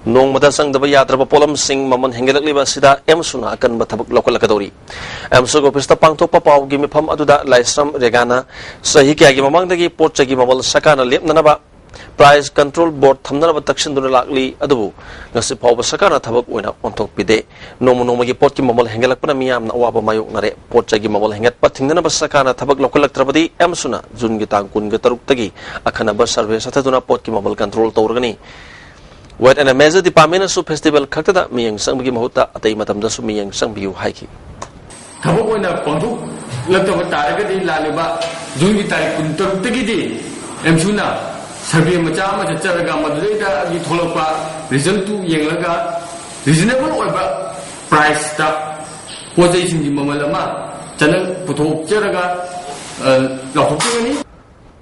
ꯅꯣꯡꯃꯗ ꯆꯪꯗꯕ ꯌꯥꯗ꯭ꯔꯕ ꯄꯣꯠꯂꯝꯁꯤꯡ ꯃꯃꯜ ꯍꯦꯟꯒꯠꯂꯛꯂꯤꯕ ꯑꯁꯤꯗ ꯑꯦꯝꯁꯨꯅ ꯑꯀꯟꯕ ꯊꯕꯛ ꯂꯧꯈꯠꯂꯛꯀꯗꯧꯔꯤ꯫ ꯑꯦꯝꯁꯨꯒꯤ ꯑꯣꯐꯤꯁꯇ ꯄꯥꯡꯊꯣꯛꯄ ꯄꯥꯎꯒꯤ ꯃꯤꯐꯝ ꯑꯗꯨꯗ ꯂꯥꯏꯁ꯭ꯔꯝ ꯔꯦꯒꯥꯅ ꯆꯍꯤ ꯀꯌꯥꯒꯤ ꯃꯃꯥꯡꯗꯒꯤ ꯄꯣꯠ ꯆꯩꯒꯤ ꯃꯃꯜ ꯁꯔꯀꯥꯔꯅ ꯂꯦꯞꯅꯅꯕ price control board ꯊꯝꯅꯅꯕ ꯇꯛꯁꯤꯟꯗꯨꯅ ꯂꯥꯛꯂꯤ꯫ ꯑꯗꯨꯕꯨ ꯉꯁꯤ ꯐꯥꯎꯕ ꯁꯔꯀꯥꯔꯅ ꯊꯕꯛ ꯑꯣꯏꯅ ꯑꯣꯟꯊꯣꯛꯄꯤꯗꯦ꯫ ꯅꯣꯡꯃ ꯅꯣꯡꯃꯒꯤ ꯄꯣꯠꯀꯤ ꯃꯃꯜ ꯍꯦꯟꯒꯠꯂꯛꯄꯅ ꯃꯤꯌꯥꯝꯅ ꯑꯋꯥꯕ ꯃꯥꯌꯣꯛꯅꯔꯦ꯫ ꯄꯣꯠ ꯆꯩꯒꯤ ꯃꯃꯜ ꯍꯦꯟꯒꯠꯄ ꯊꯤꯡꯅꯅꯕ ꯁꯔꯀꯥꯔꯅ ꯊꯕꯛ ꯂꯧꯈꯠꯂꯛꯇ꯭ꯔꯕꯗꯤ ꯑꯦꯝꯁꯨꯅ ꯖꯨꯟꯒꯤ ꯇꯥꯡ ꯀꯨꯟꯒ ꯇꯔꯨꯛꯇꯒꯤ ꯑꯈꯟꯅꯕ ꯁꯔꯚꯦ ꯆꯠꯊꯗꯨꯅ ꯄꯣꯠꯀꯤ ꯃꯃꯜ control ꯇꯧꯔꯒꯅꯤ꯫ Weights and Measures Department ꯅꯁꯨ festival ꯈꯛꯇꯗ ꯃꯤꯠꯌꯦꯡ ꯆꯪꯕꯒꯤ ꯃꯍꯨꯠꯇ ꯑꯇꯩ ꯃꯇꯝꯗꯁꯨ ꯃꯤꯠꯌꯦꯡ ꯆꯪꯕꯤꯌꯨ ꯍꯥꯏꯈꯤ꯫ ꯊꯕꯛ ꯑꯣꯏꯅ ꯄꯥꯡꯊꯣꯛꯂꯛꯇꯕ ꯇꯥꯔꯒꯗꯤ ꯂꯥꯛꯂꯤꯕ ꯖꯨꯟꯒꯤ ꯇꯥꯔꯤꯛ ꯀꯨꯟꯇꯔꯨꯛꯇꯒꯤꯗꯤ ꯑꯦꯝꯁꯨꯅ ꯁꯔꯚꯦ ꯃꯆꯥ ꯑꯃ ꯆꯠꯆꯔꯒ ꯃꯗꯨꯗꯩꯗꯒꯤ ꯊꯣꯛꯂꯛꯄ ꯔꯤꯖꯜꯇꯨ ꯌꯦꯡꯂꯒ ꯔꯤꯖꯅꯦꯕꯜ ꯑꯣꯏꯕ ꯄ꯭ꯔꯥꯏꯁꯇ ꯄꯣꯠ ꯆꯩꯁꯤꯡꯒꯤ ꯃꯃꯜ ꯑꯃ ꯆꯠꯅ ꯄꯨꯊꯣꯛꯆꯔꯒ, ꯑ, ꯂꯥꯎꯊꯣꯛꯆꯒꯅꯤ꯫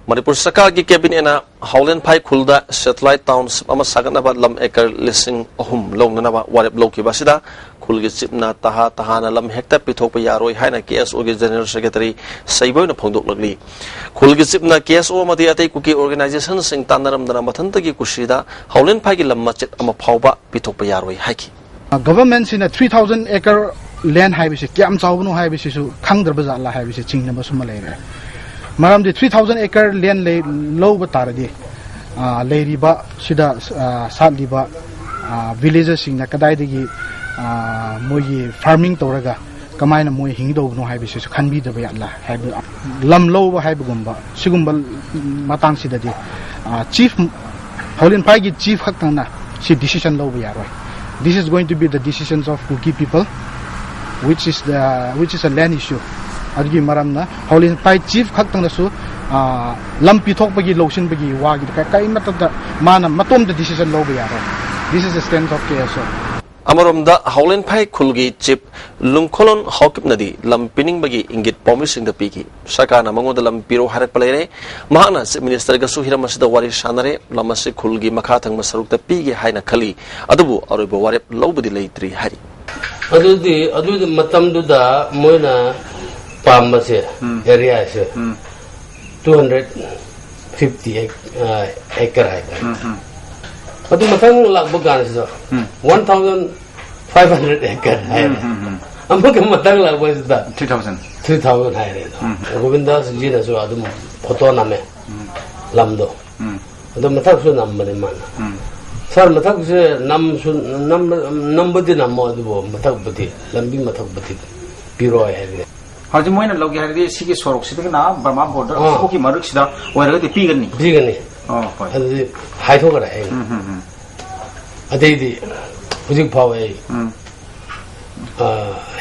ꯃꯅꯤꯄꯨꯔ ꯁꯔꯀꯥꯔꯒꯤ ꯀꯦꯕꯤꯅꯦꯠꯅ ꯍꯥꯎꯂꯦꯟꯐꯥꯏ ꯈꯨꯜꯗ satellite township ꯑꯃ ꯁꯥꯒꯠꯅꯕ ꯂꯝ ꯑꯦꯀꯔ ꯂꯤꯁꯤꯡ ꯑꯍꯨꯝ ꯂꯧꯅꯅꯕ ꯋꯥꯔꯦꯞ ꯂꯧꯈꯤꯕ ꯑꯁꯤꯗ ꯈꯨꯜꯒꯤ ꯆꯤꯞꯅ ꯇꯍꯥ ꯇꯍꯥꯅ ꯂꯝ ꯍꯦꯛꯇ ꯄꯤꯊꯣꯛꯄ ꯌꯥꯔꯣꯏ ꯍꯥꯏꯅ ꯀꯦ ꯑꯦꯁ ꯑꯣꯒꯤ ꯖꯦꯅꯔꯦꯜ ꯁꯦꯀ꯭ꯔꯦꯇꯔꯤ ꯁꯩꯕꯣꯏꯅ ꯐꯣꯡꯗꯣꯛꯂꯛꯂꯤ꯫ ꯈꯨꯜꯒꯤ ꯆꯤꯞꯅ ꯀꯦ ꯑꯦꯁ ꯑꯣ ꯑꯃꯗꯤ ꯑꯇꯩ ꯀꯨꯀꯤ ꯑꯣꯔꯒꯅꯥꯏꯖꯦꯁꯟꯁꯤꯡ ꯇꯥꯟꯅꯔꯝꯗꯅ ꯃꯊꯟꯇꯒꯤ ꯀꯨꯁꯤꯗ ꯍꯥꯎꯂꯦꯟꯐꯥꯏꯒꯤ ꯂꯝ ꯃꯆꯦꯠ ꯑꯃ ꯐꯥꯎꯕ ꯄꯤꯊꯣꯛꯄ ꯌꯥꯔꯣꯏ ꯍꯥꯏꯈꯤ꯫ ꯒꯚꯔꯟꯃꯦꯟꯠꯁꯤꯅ three thousand acre land ꯍꯥꯏꯕꯁꯤ ꯀꯌꯥꯝ ꯆꯥꯎꯕꯅꯣ ꯍꯥꯏꯕꯁꯤꯁꯨ ꯈꯪꯗ꯭ꯔꯕ ꯖꯥꯠꯂꯥ ꯍꯥꯏꯕꯁꯤ ꯆꯤꯡꯅꯕꯁꯨ ꯑꯃ ꯂꯩꯔꯦ꯫ ꯃꯔꯝꯗꯤ three thousand acre land ꯂꯩ, ꯂꯧꯕ ꯇꯥꯔꯗꯤ, ꯑ, ꯂꯩꯔꯤꯕ ꯁꯤꯗ, ꯑ, ꯁꯥꯠꯂꯤꯕ, ꯑ, ꯚꯤꯂꯦꯖꯔꯁꯤꯡꯅ ꯀꯗꯥꯏꯗꯒꯤ, ꯑ, ꯃꯣꯏꯒꯤ ꯐꯥꯔꯃꯤꯡ ꯇꯧꯔꯒ ꯀꯃꯥꯏꯅ ꯃꯣꯏ ꯍꯤꯡꯒꯗꯧꯕꯅꯣ ꯍꯥꯏꯕꯁꯤꯁꯨ ꯈꯟꯕꯤꯗꯕ ꯌꯥꯠꯂꯥ ꯍꯥꯏꯕ, ꯂꯝ ꯂꯧꯕ ꯍꯥꯏꯕꯒꯨꯝꯕ ꯁꯤꯒꯨꯝꯕ ꯃꯇꯥꯡꯁꯤꯗꯗꯤ, ꯑ, ꯆꯤꯐ, ꯍꯥꯎꯂꯦꯟꯐꯥꯏꯒꯤ ꯆꯤꯐ ꯈꯛꯇꯪꯅ ꯁꯤ decision ꯂꯧꯕ ꯌꯥꯔꯣꯏ꯫ This is going to be the decisions of Kuki people, which is the, which is a land issue. ꯑꯗꯨꯒꯤ ꯃꯔꯝꯅ ꯍꯥꯎꯂꯦꯟꯐꯥꯏ ꯆꯤꯐ ꯈꯛꯇꯪꯅꯁꯨ, ꯑ, ꯂꯝ ꯄꯤꯊꯣꯛꯄꯒꯤ ꯂꯧꯁꯤꯟꯕꯒꯤ ꯋꯥꯒꯤꯗ ꯀ-, ꯀꯔꯤꯃꯠꯇꯗ ꯃꯥꯅ ꯃꯇꯣꯝꯇ decision ꯂꯧꯕ ꯌꯥꯔꯣꯏ꯫ This is the stance of K S O. ꯑꯃꯔꯣꯝꯗ, ꯍꯥꯎꯂꯦꯟꯐꯥꯏ ꯈꯨꯜꯒꯤ ꯆꯤꯞ ꯂꯨꯡꯈꯣꯂꯣꯟ ꯍꯥꯎꯀꯤꯞꯅꯗꯤ ꯂꯝ ꯄꯤꯅꯤꯡꯕꯒꯤ ꯏꯪꯒꯤꯠ ꯄꯥꯎꯃꯤꯁꯤꯡꯗ ꯄꯤꯈꯤ꯫ ꯁꯔꯀꯥꯔꯅ ꯃꯉꯣꯟꯗ ꯂꯝ ꯄꯤꯔꯣ ꯍꯥꯏꯔꯛꯄ ꯂꯩꯔꯦ꯫ ꯃꯍꯥꯛꯅ ꯆꯤꯞ ꯃꯤꯅꯤꯁꯇꯔꯒꯁꯨ ꯍꯤꯔꯝ ꯑꯁꯤꯗ ꯋꯥꯔꯤ ꯁꯥꯟꯅꯔꯦ꯫ ꯂꯝ ꯑꯁꯤ ꯈꯨꯜꯒꯤ ꯃꯈꯥ ꯊꯪꯕ ꯁꯔꯨꯛꯇ ꯄꯤꯒꯦ ꯍꯥꯏꯅ ꯈꯜꯂꯤ, ꯑꯗꯨꯕꯨ ꯑꯔꯣꯏꯕ ꯋꯥꯔꯦꯞ ꯂꯧꯕꯗꯤ ꯂꯩꯇ꯭ꯔꯤ ꯍꯥꯏꯔꯤ꯫ ꯑꯗꯨꯗꯤ, ꯑꯗꯨꯒꯤ ꯃꯇꯝꯗꯨꯗ ꯃꯣꯏꯅ ꯄꯥꯝꯕꯁꯦ, ꯎꯝ꯫ ꯑꯦꯔꯤꯌꯥꯁꯦ, ꯎꯝ꯫ Two hundred fifty ꯑꯦꯛ-, ꯑ, ꯑꯦꯀꯔ ꯍꯥꯏꯇꯥꯔꯦ꯫ ꯎꯝ, ꯎꯝ꯫ ꯑꯗꯨ ꯃꯊꯪ ꯂꯥꯛꯄ ꯀꯥꯟꯁꯤꯗ, ꯎꯝ꯫ One thousand five hundred acre ꯍꯥꯏꯔꯦ꯫ ꯎꯝ, ꯎꯝ, ꯎꯝ꯫ ꯑꯃꯨꯛꯀ ꯃꯊꯪ ꯂꯥꯛꯄꯁꯤꯗ Three thousand꯫ Three thousand ꯍꯥꯏꯔꯦ꯫ ꯎꯝ꯫ ꯒꯣꯕꯤꯟꯗꯥꯁꯖꯤꯅꯁꯨ ꯑꯗꯨꯝ ꯐꯣꯇꯣ ꯅꯝꯃꯦ꯫ ꯎꯝ꯫ ꯂꯝꯗꯣ꯫ ꯎꯝ꯫ ꯑꯗꯣ ꯃꯊꯛꯁꯨ ꯅꯝꯕꯅꯦ ꯃꯥꯅ꯫ ꯎꯝ꯫ "ꯁꯥꯔ, ꯃꯊꯛꯁꯦ ꯅꯝꯁꯨ ꯅꯝꯕ-, ꯅꯝꯕꯗꯤ ꯅꯝꯃꯣ, ꯑꯗꯨꯕꯨ ꯃꯊꯛꯄꯨꯗꯤ, ꯂꯝꯕꯤ ꯃꯊꯛꯄꯨꯗꯤ ꯄꯤꯔꯣꯏ" ꯍꯥꯏꯕꯅꯦ꯫ ꯍꯧꯖꯤꯛ ꯃꯣꯏꯅ ꯂꯧꯒꯦ ꯍꯥꯏꯔꯗꯤ ꯁꯤꯒꯤ ꯁꯣꯔꯣꯛꯁꯤꯗꯒꯤꯅ ꯕꯔꯃꯥ ꯕꯣꯔꯗꯔ ꯑꯥ꯫ ꯁꯤꯐꯥꯎꯒꯤ ꯃꯔꯛꯁꯤꯗ ꯑꯣꯏꯔꯒꯗꯤ ꯄꯤꯒꯅꯤ꯫ ꯄꯤꯒꯅꯤ꯫ ꯑꯣ, ꯍꯣꯏ꯫ ꯑꯗꯨꯗꯤ ꯍꯥꯏꯊꯣꯛꯈ꯭ꯔꯦ ꯑꯩꯅ꯫ ꯎꯝ, ꯎꯝ, ꯎꯝ꯫ ꯑꯇꯩꯗꯤ ꯍꯧꯖꯤꯛ ꯐꯥꯎ ꯑꯩ, ꯎꯝ꯫ ꯑ,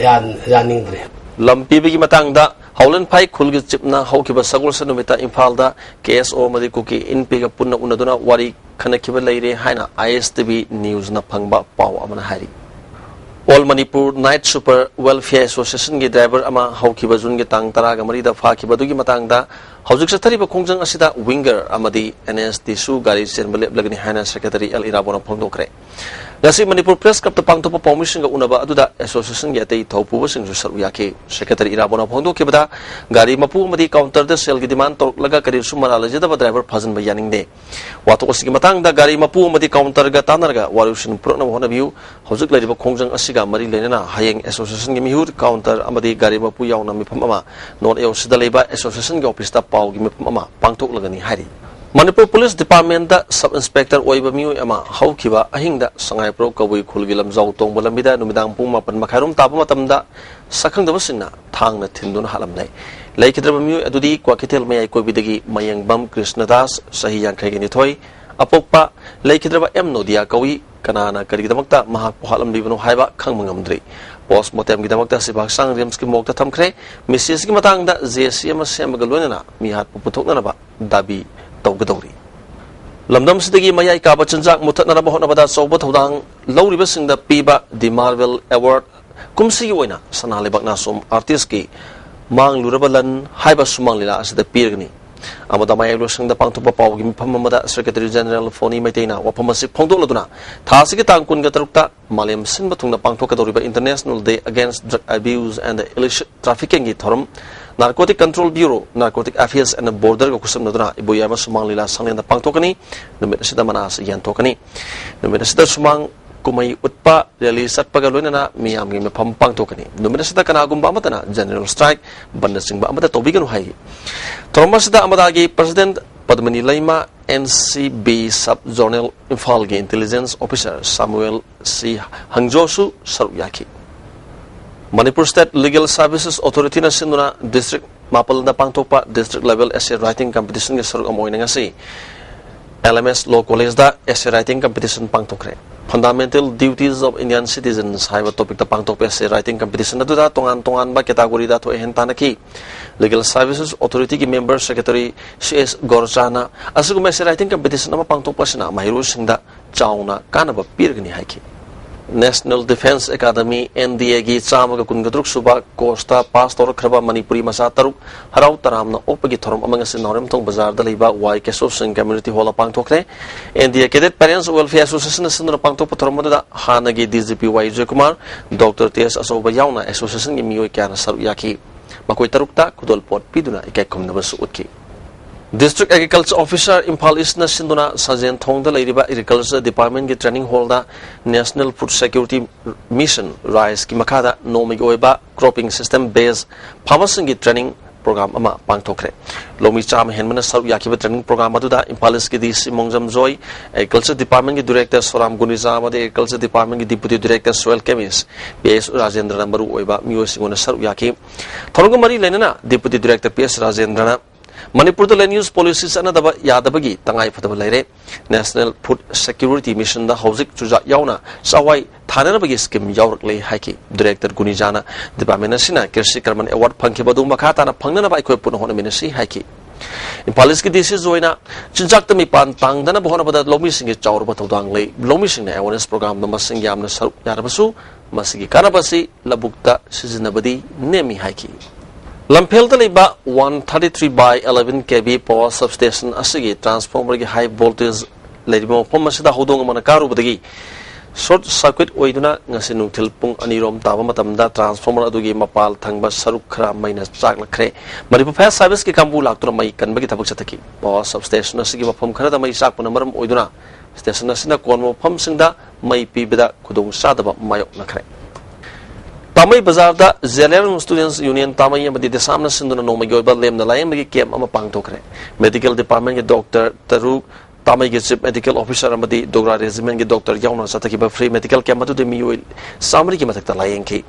ꯌꯥꯟ-, ꯌꯥꯅꯤꯡꯗ꯭ꯔꯤ꯫ ꯂꯝ ꯄꯤꯕꯒꯤ ꯃꯇꯥꯡꯗ ꯍꯥꯎꯂꯦꯟꯐꯥꯏ ꯈꯨꯜꯒꯤ ꯆꯤꯞꯅ ꯍꯧꯈꯤꯕ ꯁꯒꯣꯜꯁꯦꯟ ꯅꯨꯃꯤꯠꯇ ꯏꯝꯐꯥꯜꯗ ꯀꯦ ꯑꯦꯁ ꯑꯣ ꯑꯃꯗꯤ ꯀꯨꯀꯤ ꯏꯟ ꯄꯤꯒ ꯄꯨꯟꯅ ꯎꯅꯗꯨꯅ ꯋꯥꯔꯤ ꯈꯟꯅꯈꯤꯕ ꯂꯩꯔꯦ ꯍꯥꯏꯅ ꯑꯥꯏ ꯑꯦꯁ ꯇꯤ ꯚꯤ ꯅ꯭ꯌꯨꯁꯅ ꯐꯪꯕ ꯄꯥꯎ ꯑꯃꯅ ꯍꯥꯏꯔꯤ꯫ All Manipur night super welfare ꯑꯦꯁꯣꯁꯤꯌꯦꯁꯟꯒꯤ ꯗ꯭ꯔꯥꯏꯚꯔ ꯑꯃ ꯍꯧꯈꯤꯕ ꯖꯨꯟꯒꯤ ꯇꯥꯡ ꯇꯔꯥꯒ ꯃꯔꯤꯗ ꯐꯥꯈꯤꯕ ꯑꯗꯨꯒꯤ ꯃꯇꯥꯡꯗ ꯍꯧꯖꯤꯛ ꯆꯠꯊꯔꯤꯕ ꯈꯣꯡꯖꯪ ꯑꯁꯤꯗ ꯋꯤꯡꯒꯔ ꯑꯃꯗꯤ ꯑꯦꯟ ꯑꯦꯁ ꯇꯤꯁꯨ ꯒꯥꯔꯤ ꯆꯦꯟꯕ ꯂꯦꯞꯂꯒꯅꯤ ꯍꯥꯏꯅ ꯁꯦꯀ꯭ꯔꯦꯇꯔꯤ ꯑꯦꯜ ꯏꯔꯥꯕꯣꯅ ꯐꯣꯡꯗꯣꯛꯈ꯭ꯔꯦ꯫ ꯉꯁꯤ ꯃꯅꯤꯄꯨꯔ ꯄ꯭ꯔꯦꯁ ꯀ꯭ꯂꯕꯇ ꯄꯥꯡꯊꯣꯛꯄ ꯄꯥꯎꯃꯤꯁꯤꯡꯒ ꯎꯅꯕ ꯑꯗꯨꯗ ꯑꯦꯁꯣꯁꯤꯌꯦꯁꯟꯒꯤ ꯑꯇꯩ ꯊꯧꯄꯨꯕꯁꯤꯡꯁꯨ ꯁꯔꯨꯛ ꯌꯥꯈꯤ꯫ ꯁꯦꯀ꯭ꯔꯦꯇꯔꯤ ꯏꯔꯥꯕꯣꯅ ꯐꯣꯡꯗꯣꯛꯈꯤꯕꯗ, ꯒꯥꯔꯤ ꯃꯄꯨ ꯑꯃꯗꯤ ꯀꯥꯎꯟꯇꯔꯗ ꯁꯦꯜꯒꯤ ꯗꯤꯃꯥꯟ ꯇꯧꯔꯛꯂꯒ ꯀꯔꯤꯁꯨ ꯃꯔꯥꯜ ꯂꯩꯖꯗꯕ ꯗ꯭ꯔꯥꯏꯚꯔ ꯐꯥꯖꯤꯟꯕ ꯌꯥꯅꯤꯡꯗꯦ꯫ ꯋꯥꯊꯣꯛ ꯑꯁꯤꯒꯤ ꯃꯇꯥꯡꯗ ꯒꯥꯔꯤ ꯃꯄꯨ ꯑꯃꯗꯤ ꯀꯥꯎꯟꯇꯔꯒ ꯇꯥꯟꯅꯔꯒ ꯋꯥꯔꯣꯏꯁꯤꯟ ꯄꯨꯔꯛꯅꯕ ꯍꯣꯠꯅꯕꯤꯌꯨ꯫ ꯍꯧꯖꯤꯛ ꯂꯩꯔꯤꯕ ꯈꯣꯡꯖꯪ ꯑꯁꯤꯒ ꯃꯔꯤ ꯂꯩꯅꯅ ꯍꯌꯦꯡ ꯑꯦꯁꯣꯁꯤꯌꯦꯁꯟꯒꯤ ꯃꯤꯍꯨꯠ, ꯀꯥꯎꯟꯇꯔ ꯑꯃꯗꯤ ꯒꯥꯔꯤ ꯃꯄꯨ ꯌꯥꯎꯅ ꯃꯤꯐꯝ ꯑꯃ ꯅꯣꯔꯠ ꯑꯦ ꯑꯣ ꯁꯤꯗ ꯂꯩꯕ ꯑꯦꯁꯣꯁꯤꯌꯦꯁꯟꯒꯤ ꯑꯣꯐꯤꯁꯇ ꯄꯥꯎꯒꯤ ꯃꯤꯐꯝ ꯑꯃ ꯄꯥꯡꯊꯣꯛꯂꯒꯅꯤ ꯍꯥꯏꯔꯤ꯫ ꯃꯅꯤꯄꯨꯔ ꯄꯨꯂꯤꯁ ꯗꯤꯄꯥꯔꯠꯃꯦꯟꯗ ꯁꯕ ꯏꯟꯁꯄꯦꯛꯇꯔ ꯑꯣꯏꯕ ꯃꯤꯑꯣꯏ ꯑꯃ ꯍꯧꯈꯤꯕ ꯑꯍꯤꯡꯗ ꯁꯉꯥꯏꯄ꯭ꯔꯧ ꯀꯕꯨꯏ ꯈꯨꯜꯒꯤ ꯂꯝꯖꯥꯎ ꯇꯣꯡꯕ ꯂꯝꯕꯤꯗ ꯅꯨꯃꯤꯗꯥꯡ ꯄꯨꯡ ꯃꯥꯄꯟ ꯃꯈꯥꯏꯔꯣꯝ ꯇꯥꯕ ꯃꯇꯝꯗ ꯁꯛꯈꯪꯗꯕꯁꯤꯡꯅ ꯊꯥꯡꯅ ꯊꯤꯟꯗꯨꯅ ꯍꯥꯠꯂꯝꯂꯦ꯫ ꯂꯩꯈꯤꯗ꯭ꯔꯕ ꯃꯤꯑꯣꯏ ꯑꯗꯨꯗꯤ ꯀ꯭ꯋꯥꯀꯩꯊꯦꯜ ꯃꯌꯥꯏ ꯀꯣꯏꯕꯤꯗꯒꯤ ꯃꯌꯦꯡꯕꯝ ꯀ꯭ꯔꯤꯁꯅꯗꯥꯁ, ꯆꯍꯤ ꯌꯥꯡꯈꯩꯒ ꯅꯤꯊꯣꯏ, ꯑꯄꯣꯛꯄ ꯂꯩꯈꯤꯗ꯭ꯔꯕ ꯑꯦꯝ ꯅꯣꯗꯤꯌꯥ ꯀꯧꯏ꯫ ꯀꯅꯥꯅ ꯀꯔꯤꯒꯤꯗꯃꯛꯇ ꯃꯍꯥꯛꯄꯨ ꯍꯥꯠꯂꯝꯂꯤꯕꯅꯣ ꯍꯥꯏꯕ ꯈꯪꯕ ꯉꯝꯗ꯭ꯔꯤ꯫ ꯄꯣꯁꯃꯣꯔꯇꯦꯝꯒꯤꯗꯃꯛꯇ ꯁꯤꯕ ꯍꯛꯆꯥꯡ ꯔꯤꯝꯁꯀꯤ ꯃꯣꯔꯒꯇ ꯊꯝꯈ꯭ꯔꯦ꯫ ꯃꯤꯁꯤ ꯑꯁꯤꯒꯤ ꯃꯇꯥꯡꯗ ꯖꯦ ꯁꯤ ꯑꯃ ꯁꯦꯝꯕꯒ ꯂꯣꯏꯅꯅ ꯃꯤꯍꯥꯠꯄꯨ ꯄꯨꯊꯣꯛꯅꯅꯕ ꯗꯥꯕꯤ ꯇꯧꯒꯗꯧꯔꯤ꯫ ꯂꯝꯗꯝꯁꯤꯗꯒꯤ ꯃꯌꯥꯏ ꯀꯥꯕ ꯆꯤꯟꯖꯥꯛ ꯃꯨꯊꯠꯅꯅꯕ ꯍꯣꯠꯅꯕꯗ ꯑꯆꯧꯕ ꯊꯧꯗꯥꯡ ꯂꯧꯔꯤꯕꯁꯤꯡꯗ ꯄꯤꯕ ꯗꯤ ꯃꯥꯔꯕꯦꯜ ꯑꯦꯋꯥꯔꯗ, ꯀꯨꯝꯁꯤꯒꯤ ꯑꯣꯏꯅ ꯁꯅꯥ ꯂꯩꯕꯥꯛ ꯅꯥꯆꯣꯝ ꯑꯥꯔꯇꯤꯁꯀꯤ ꯃꯥꯡꯂꯨꯔꯕ ꯂꯟ ꯍꯥꯏꯕ ꯁꯨꯃꯥꯡ ꯂꯤꯂꯥ ꯑꯁꯤꯗ ꯄꯤꯔꯒꯅꯤ꯫ ꯑꯃꯗ ꯃꯌꯥꯏ ꯂꯣꯏꯁꯪꯗ ꯄꯥꯡꯊꯣꯛꯄ ꯄꯥꯎꯒꯤ ꯃꯤꯐꯝ ꯑꯃꯗ ꯁꯦꯀ꯭ꯔꯦꯇꯔꯤ ꯖꯦꯅꯔꯦꯜ ꯐꯣꯅꯤ ꯃꯩꯇꯩꯅ ꯋꯥꯐꯝ ꯑꯁꯤ ꯐꯣꯡꯗꯣꯛꯂꯗꯨꯅ, ꯊꯥ ꯑꯁꯤꯒꯤ ꯇꯥꯡ ꯀꯨꯟꯒ ꯇꯔꯨꯛꯇ ꯃꯥꯂꯦꯝ ꯁꯤꯟꯕ ꯊꯨꯡꯅ ꯄꯥꯡꯊꯣꯛꯀꯗꯧꯔꯤꯕ International Day Against Drug Abuse and Illicit Traffickingꯒꯤ ꯊꯧꯔꯝ Narcotic Control Bureau, Narcotic Affairs and Borderꯒ ꯈꯨꯠꯁꯝꯅꯗꯨꯅ ꯏꯕꯣꯌꯥꯏꯃ ꯁꯨꯃꯥꯡ ꯂꯤꯂꯥ ꯁꯪꯂꯦꯟꯗ ꯄꯥꯡꯊꯣꯛꯀꯅꯤ꯫ ꯅꯨꯃꯤꯠ ꯑꯁꯤꯗ ꯃꯅꯥ ꯑꯁꯤ ꯌꯦꯟꯊꯣꯛꯀꯅꯤ꯫ ꯅꯨꯃꯤꯠ ꯑꯁꯤꯗ ꯁꯨꯃꯥꯡ ꯀꯨꯝꯍꯩ ꯎꯠꯄ, ꯔꯦꯂꯤ ꯆꯠꯄꯒ ꯂꯣꯏꯅꯅ ꯃꯤꯌꯥꯝꯒꯤ ꯃꯤꯐꯝ ꯄꯥꯡꯊꯣꯛꯀꯅꯤ꯫ ꯅꯨꯃꯤꯠ ꯑꯁꯤꯗ ꯀꯅꯥꯒꯨꯝꯕ ꯑꯃꯠꯇꯅ ꯖꯦꯅꯔꯦꯜ ꯁ꯭ꯇ꯭ꯔꯥꯏꯛ, ꯕꯟꯗꯅꯆꯤꯡꯕ ꯑꯃꯠꯇ ꯇꯧꯕꯤꯒꯅꯨ ꯍꯥꯏꯔꯤ꯫ ꯊꯧꯔꯝ ꯑꯁꯤꯗ ꯑꯃꯗꯥꯒꯤ president Padmani Leima, N C B sub zonal ꯏꯝꯐꯥꯜꯒꯤ ꯏꯟꯇꯦꯂꯤꯖꯦꯟꯁ ꯑꯣꯐꯤꯁꯥꯔ ꯁꯥꯃꯨꯑꯦꯜ ꯁꯤ ꯍꯪꯖꯣꯁꯨ ꯁꯔꯨꯛ ꯌꯥꯈꯤ꯫ ꯃꯅꯤꯄꯨꯔ ꯁ꯭ꯇꯦꯠ ꯂꯤꯒꯦꯜ ꯁꯔꯚꯤꯁꯦꯁ ꯑꯣꯊꯣꯔꯤꯇꯤꯅ ꯁꯤꯟꯗꯨꯅ ꯗꯤꯁꯇ꯭ꯔꯤꯛ ꯃꯥꯄꯜꯗ ꯄꯥꯡꯊꯣꯛꯄ ꯗꯤꯁꯇ꯭ꯔꯤꯛ ꯂꯦꯚꯦꯜ ꯑꯦꯁꯦ ꯔꯥꯏꯇꯤꯡ ꯀꯝꯄꯤꯇꯤꯁꯟꯒꯤ ꯁꯔꯨꯛ ꯑꯃ ꯑꯣꯏꯅ ꯉꯁꯤ ꯑꯦꯜ ꯑꯦꯝ ꯑꯦꯁ ꯂꯣ ꯀꯣꯂꯦꯖꯗ ꯑꯦꯁꯦ ꯔꯥꯏꯇꯤꯡ ꯀꯝꯄꯤꯇꯤꯁꯟ ꯄꯥꯡꯊꯣꯛꯈ꯭ꯔꯦ꯫ Fundamental Duties of Indian Citizens ꯍꯥꯏꯕ ꯇꯣꯄꯤꯛꯇ ꯄꯥꯡꯊꯣꯛꯄ ꯑꯦꯁꯦ ꯔꯥꯏꯇꯤꯡ ꯀꯝꯄꯤꯇꯤꯁꯟ ꯑꯗꯨꯗ ꯇꯣꯉꯥꯟ ꯇꯣꯉꯥꯟꯕ ꯀꯦꯇꯥꯒꯣꯔꯤꯗ ꯊꯣꯏ ꯍꯦꯟ ꯇꯥꯟꯅꯈꯤ꯫ ꯂꯤꯒꯦꯜ ꯁꯔꯚꯤꯁꯦꯁ ꯑꯣꯊꯣꯔꯤꯇꯤꯒꯤ ꯃꯦꯝꯕꯔ ꯁꯦꯀ꯭ꯔꯦꯇꯔꯤ ꯁꯤ ꯑꯦꯁ ꯒꯣꯔꯆꯥꯅ ꯑꯁꯤꯒꯨꯝꯕ ꯑꯦꯁꯦ ꯔꯥꯏꯇꯤꯡ ꯀꯝꯄꯤꯇꯤꯁꯟ ꯑꯃ ꯄꯥꯡꯊꯣꯛꯄ ꯑꯁꯤꯅ ꯃꯍꯩꯔꯣꯏꯁꯤꯡꯗ ꯆꯥꯎꯅ ꯀꯥꯟꯅꯕ ꯄꯤꯔꯒꯅꯤ ꯍꯥꯏꯈꯤ꯫ National Defence Academy, N D Aꯒꯤ ꯆꯥꯝꯃꯒ ꯀꯨꯟꯒ ꯇꯔꯨꯛ ꯁꯨꯕ ꯀꯣꯔꯁꯇ ꯄꯥꯁ ꯇꯧꯔꯛꯈ꯭ꯔꯕ ꯃꯅꯤꯄꯨꯔꯤ ꯃꯆꯥ ꯇꯔꯨꯛ ꯍꯔꯥꯎ ꯇꯔꯥꯝꯅ ꯑꯣꯛꯄꯒꯤ ꯊꯧꯔꯝ ꯑꯃ ꯉꯁꯤ ꯅꯥꯎꯔꯦꯝꯊꯣꯡ ꯕꯖꯥꯔꯗ ꯂꯩꯕ ꯋꯥꯏ ꯀꯦꯁꯣ ꯁꯤꯡ ꯀꯝꯃ꯭ꯌꯨꯅꯤꯇꯤ ꯍꯣꯜꯗ ꯄꯥꯡꯊꯣꯛꯈ꯭ꯔꯦ꯫ N D A Cadet Parents Welfare Associationꯅ ꯁꯤꯟꯗꯨꯅ ꯄꯥꯡꯊꯣꯛꯄ ꯊꯧꯔꯝ ꯑꯗꯨꯗ ꯍꯥꯟꯅꯒꯤ D G P ꯋꯥꯏ ꯖꯣꯏꯀꯨꯃꯥꯔ, ꯗꯣꯛꯇꯔ ꯇꯤ ꯑꯦꯁ ꯑꯆꯧꯕ ꯌꯥꯎꯅ associationꯒꯤ ꯃꯤꯑꯣꯏ ꯀꯌꯥꯅ ꯁꯔꯨꯛ ꯌꯥꯈꯤ꯫ ꯃꯈꯣꯏ ꯇꯔꯨꯛꯇ ꯈꯨꯗꯣꯜꯄꯣꯠ ꯄꯤꯗꯨꯅ ꯏꯀꯥꯏ ꯈꯨꯝꯅꯕꯁꯨ ꯎꯠꯈꯤ꯫ District Agriculture Officer ꯏꯝꯐꯥꯜ ꯏꯁꯅ ꯁꯤꯟꯗꯨꯅ ꯁꯟꯖꯦꯟ ꯊꯣꯡꯗ ꯂꯩꯔꯤꯕ Agriculture Departmentꯀꯤ training hallꯗ National Food Security Mission, ꯔꯥꯏꯁꯀꯤ ꯃꯈꯥꯗ ꯅꯣꯡꯃꯒꯤ ꯑꯣꯏꯕ cropping system based farmerꯁꯤꯡꯒꯤ training program ꯑꯃ ꯄꯥꯡꯊꯣꯛꯈ꯭ꯔꯦ꯫ ꯂꯧꯃꯤ ꯆꯥꯝꯃ ꯍꯦꯟꯕꯅ ꯁꯔꯨꯛ ꯌꯥꯈꯤꯕ training program ꯑꯗꯨꯗ ꯏꯝꯐꯥꯜ ꯏꯁꯀꯤ D C ꯃꯣꯡꯖꯝꯖꯣꯏ, Agriculture Departmentꯀꯤ Director ꯁꯣꯔꯥꯝ ꯒꯨꯅꯤꯖꯥ ꯑꯃꯗꯤ Agriculture Departmentꯀꯤ Deputy Director Soil Chemist P S ꯔꯥꯖꯦꯟꯗ꯭ꯔꯅ ꯃꯔꯨ ꯑꯣꯏꯕ ꯃꯤꯑꯣꯏꯁꯤꯡ ꯑꯣꯏꯅ ꯁꯔꯨꯛ ꯌꯥꯈꯤ꯫ ꯊꯧꯔꯝꯒ ꯃꯔꯤ ꯂꯩꯅꯅ Deputy Director ꯄꯤ ꯑꯦꯁ ꯔꯥꯖꯦꯟꯗ꯭ꯔꯅ ꯃꯅꯤꯄꯨꯔꯗ land use policy ꯆꯠꯅꯗꯕ ꯌꯥꯗꯕꯒꯤ ꯇꯉꯥꯏ ꯐꯗꯕ ꯂꯩꯔꯦ꯫ National Food Security Missionꯗ ꯍꯧꯖꯤꯛ ꯆꯨꯖꯥꯛ ꯌꯥꯎꯅ ꯆꯥꯛꯋꯥꯏ ꯊꯥꯅꯅꯕꯒꯤ scheme ꯌꯥꯎꯔꯛꯂꯦ ꯍꯥꯏꯈꯤ꯫ Director ꯒꯨꯅꯤꯖꯥꯅ department ꯑꯁꯤꯅ ꯀ꯭ꯔꯤꯁꯤ ꯀꯔꯃꯟ award ꯐꯪꯈꯤꯕ ꯑꯗꯨ ꯃꯈꯥ ꯇꯥꯅ ꯐꯪꯅꯅꯕ ꯑꯩꯈꯣꯏ ꯄꯨꯟꯅ ꯍꯣꯠꯅꯃꯤꯟꯅꯁꯤ ꯍꯥꯏꯈꯤ꯫ ꯏꯝꯐꯥꯜ ꯏꯁꯀꯤ ꯗꯤ ꯁꯤꯁꯨ ꯑꯣꯏꯅ ꯆꯤꯟꯖꯥꯛꯇ ꯃꯤꯄꯥꯟ ꯇꯥꯡꯗꯅꯕ ꯍꯣꯠꯅꯕꯗ ꯂꯧꯃꯤꯁꯤꯡꯒꯤ ꯆꯥꯎꯔꯕ ꯊꯧꯗꯥꯡ ꯂꯩ꯫ ꯂꯧꯃꯤꯁꯤꯡꯅ ꯑꯦꯋꯥꯔꯅꯦꯁ ꯄ꯭ꯔꯣꯒ꯭ꯔꯥꯝꯗ ꯃꯁꯤꯡ ꯌꯥꯝꯅ ꯁꯔꯨꯛ ꯌꯥꯔꯕꯁꯨ ꯃꯁꯤꯒꯤ ꯀꯥꯟꯅꯕ ꯑꯁꯤ ꯂꯧꯕꯨꯛꯇ ꯁꯤꯖꯤꯟꯅꯕꯗꯤ ꯅꯦꯝꯃꯤ ꯍꯥꯏꯈꯤ꯫ ꯂꯝꯐꯦꯜꯗ ꯂꯩꯕ one thirty three by eleven K V power substation ꯑꯁꯤꯒꯤ transformerꯒꯤ high voltage ꯂꯩꯔꯤꯕ ꯃꯐꯝ ꯑꯁꯤꯗ ꯍꯧꯗꯣꯡ ꯑꯃꯅ ꯀꯥꯔꯨꯕꯗꯒꯤ short circuit ꯑꯣꯏꯗꯨꯅ ꯉꯁꯤ ꯅꯨꯡꯊꯤꯜ ꯄꯨꯡ ꯑꯅꯤꯔꯣꯝ ꯇꯥꯕ ꯃꯇꯝꯗ transformer ꯑꯗꯨꯒꯤ ꯃꯄꯥꯜ ꯊꯪꯕ ꯁꯔꯨꯛ ꯈꯔ ꯃꯩꯅ ꯆꯥꯛꯂꯛꯈ꯭ꯔꯦ꯫ ꯃꯅꯤꯄꯨꯔ Fire Serviceꯀꯤ ꯀꯥꯡꯕꯨ ꯂꯥꯛꯇꯨꯅ ꯃꯩ ꯀꯟꯕꯒꯤ ꯊꯕꯛ ꯆꯠꯊꯈꯤ꯫ Power substation ꯑꯁꯤꯒꯤ ꯃꯐꯝ ꯈꯔꯗ ꯃꯩ ꯆꯥꯛꯄꯅ ꯃꯔꯝ ꯑꯣꯏꯗꯨꯅ station ꯑꯁꯤꯅ ꯀꯣꯟꯕ ꯃꯐꯝꯁꯤꯡꯗ ꯃꯩ ꯄꯤꯕꯗ ꯈꯨꯗꯣꯡꯆꯥꯗꯕ ꯃꯥꯌꯣꯛꯅꯈ꯭ꯔꯦ꯫ ꯇꯥꯃꯩ ꯕꯖꯥꯔꯗ Zeliangrong Students Union ꯇꯥꯃꯩ ꯑꯃꯗꯤ ꯗꯤꯁꯥꯝꯅ ꯁꯤꯟꯗꯨꯅ ꯅꯣꯡꯃꯒꯤ ꯑꯣꯏꯕ ꯂꯦꯝꯅ ꯂꯥꯌꯦꯡꯕꯒꯤ camp ꯑꯃ ꯄꯥꯡꯊꯣꯛꯈ꯭ꯔꯦ꯫ Medical Departmentꯀꯤ doctor ꯇꯔꯨꯛ, ꯇꯥꯃꯩꯒꯤ Chief Medical Officer ꯑꯃꯗꯤ ꯗꯣꯒ꯭ꯔꯥ Regimentꯀꯤ doctor ꯌꯥꯎꯅ ꯆꯠꯊꯈꯤꯕ free medical camp ꯑꯗꯨꯗ ꯃꯤꯑꯣꯏ ꯆꯥꯃꯔꯤꯒꯤ ꯃꯊꯛꯇ ꯂꯥꯌꯦꯡꯈꯤ꯫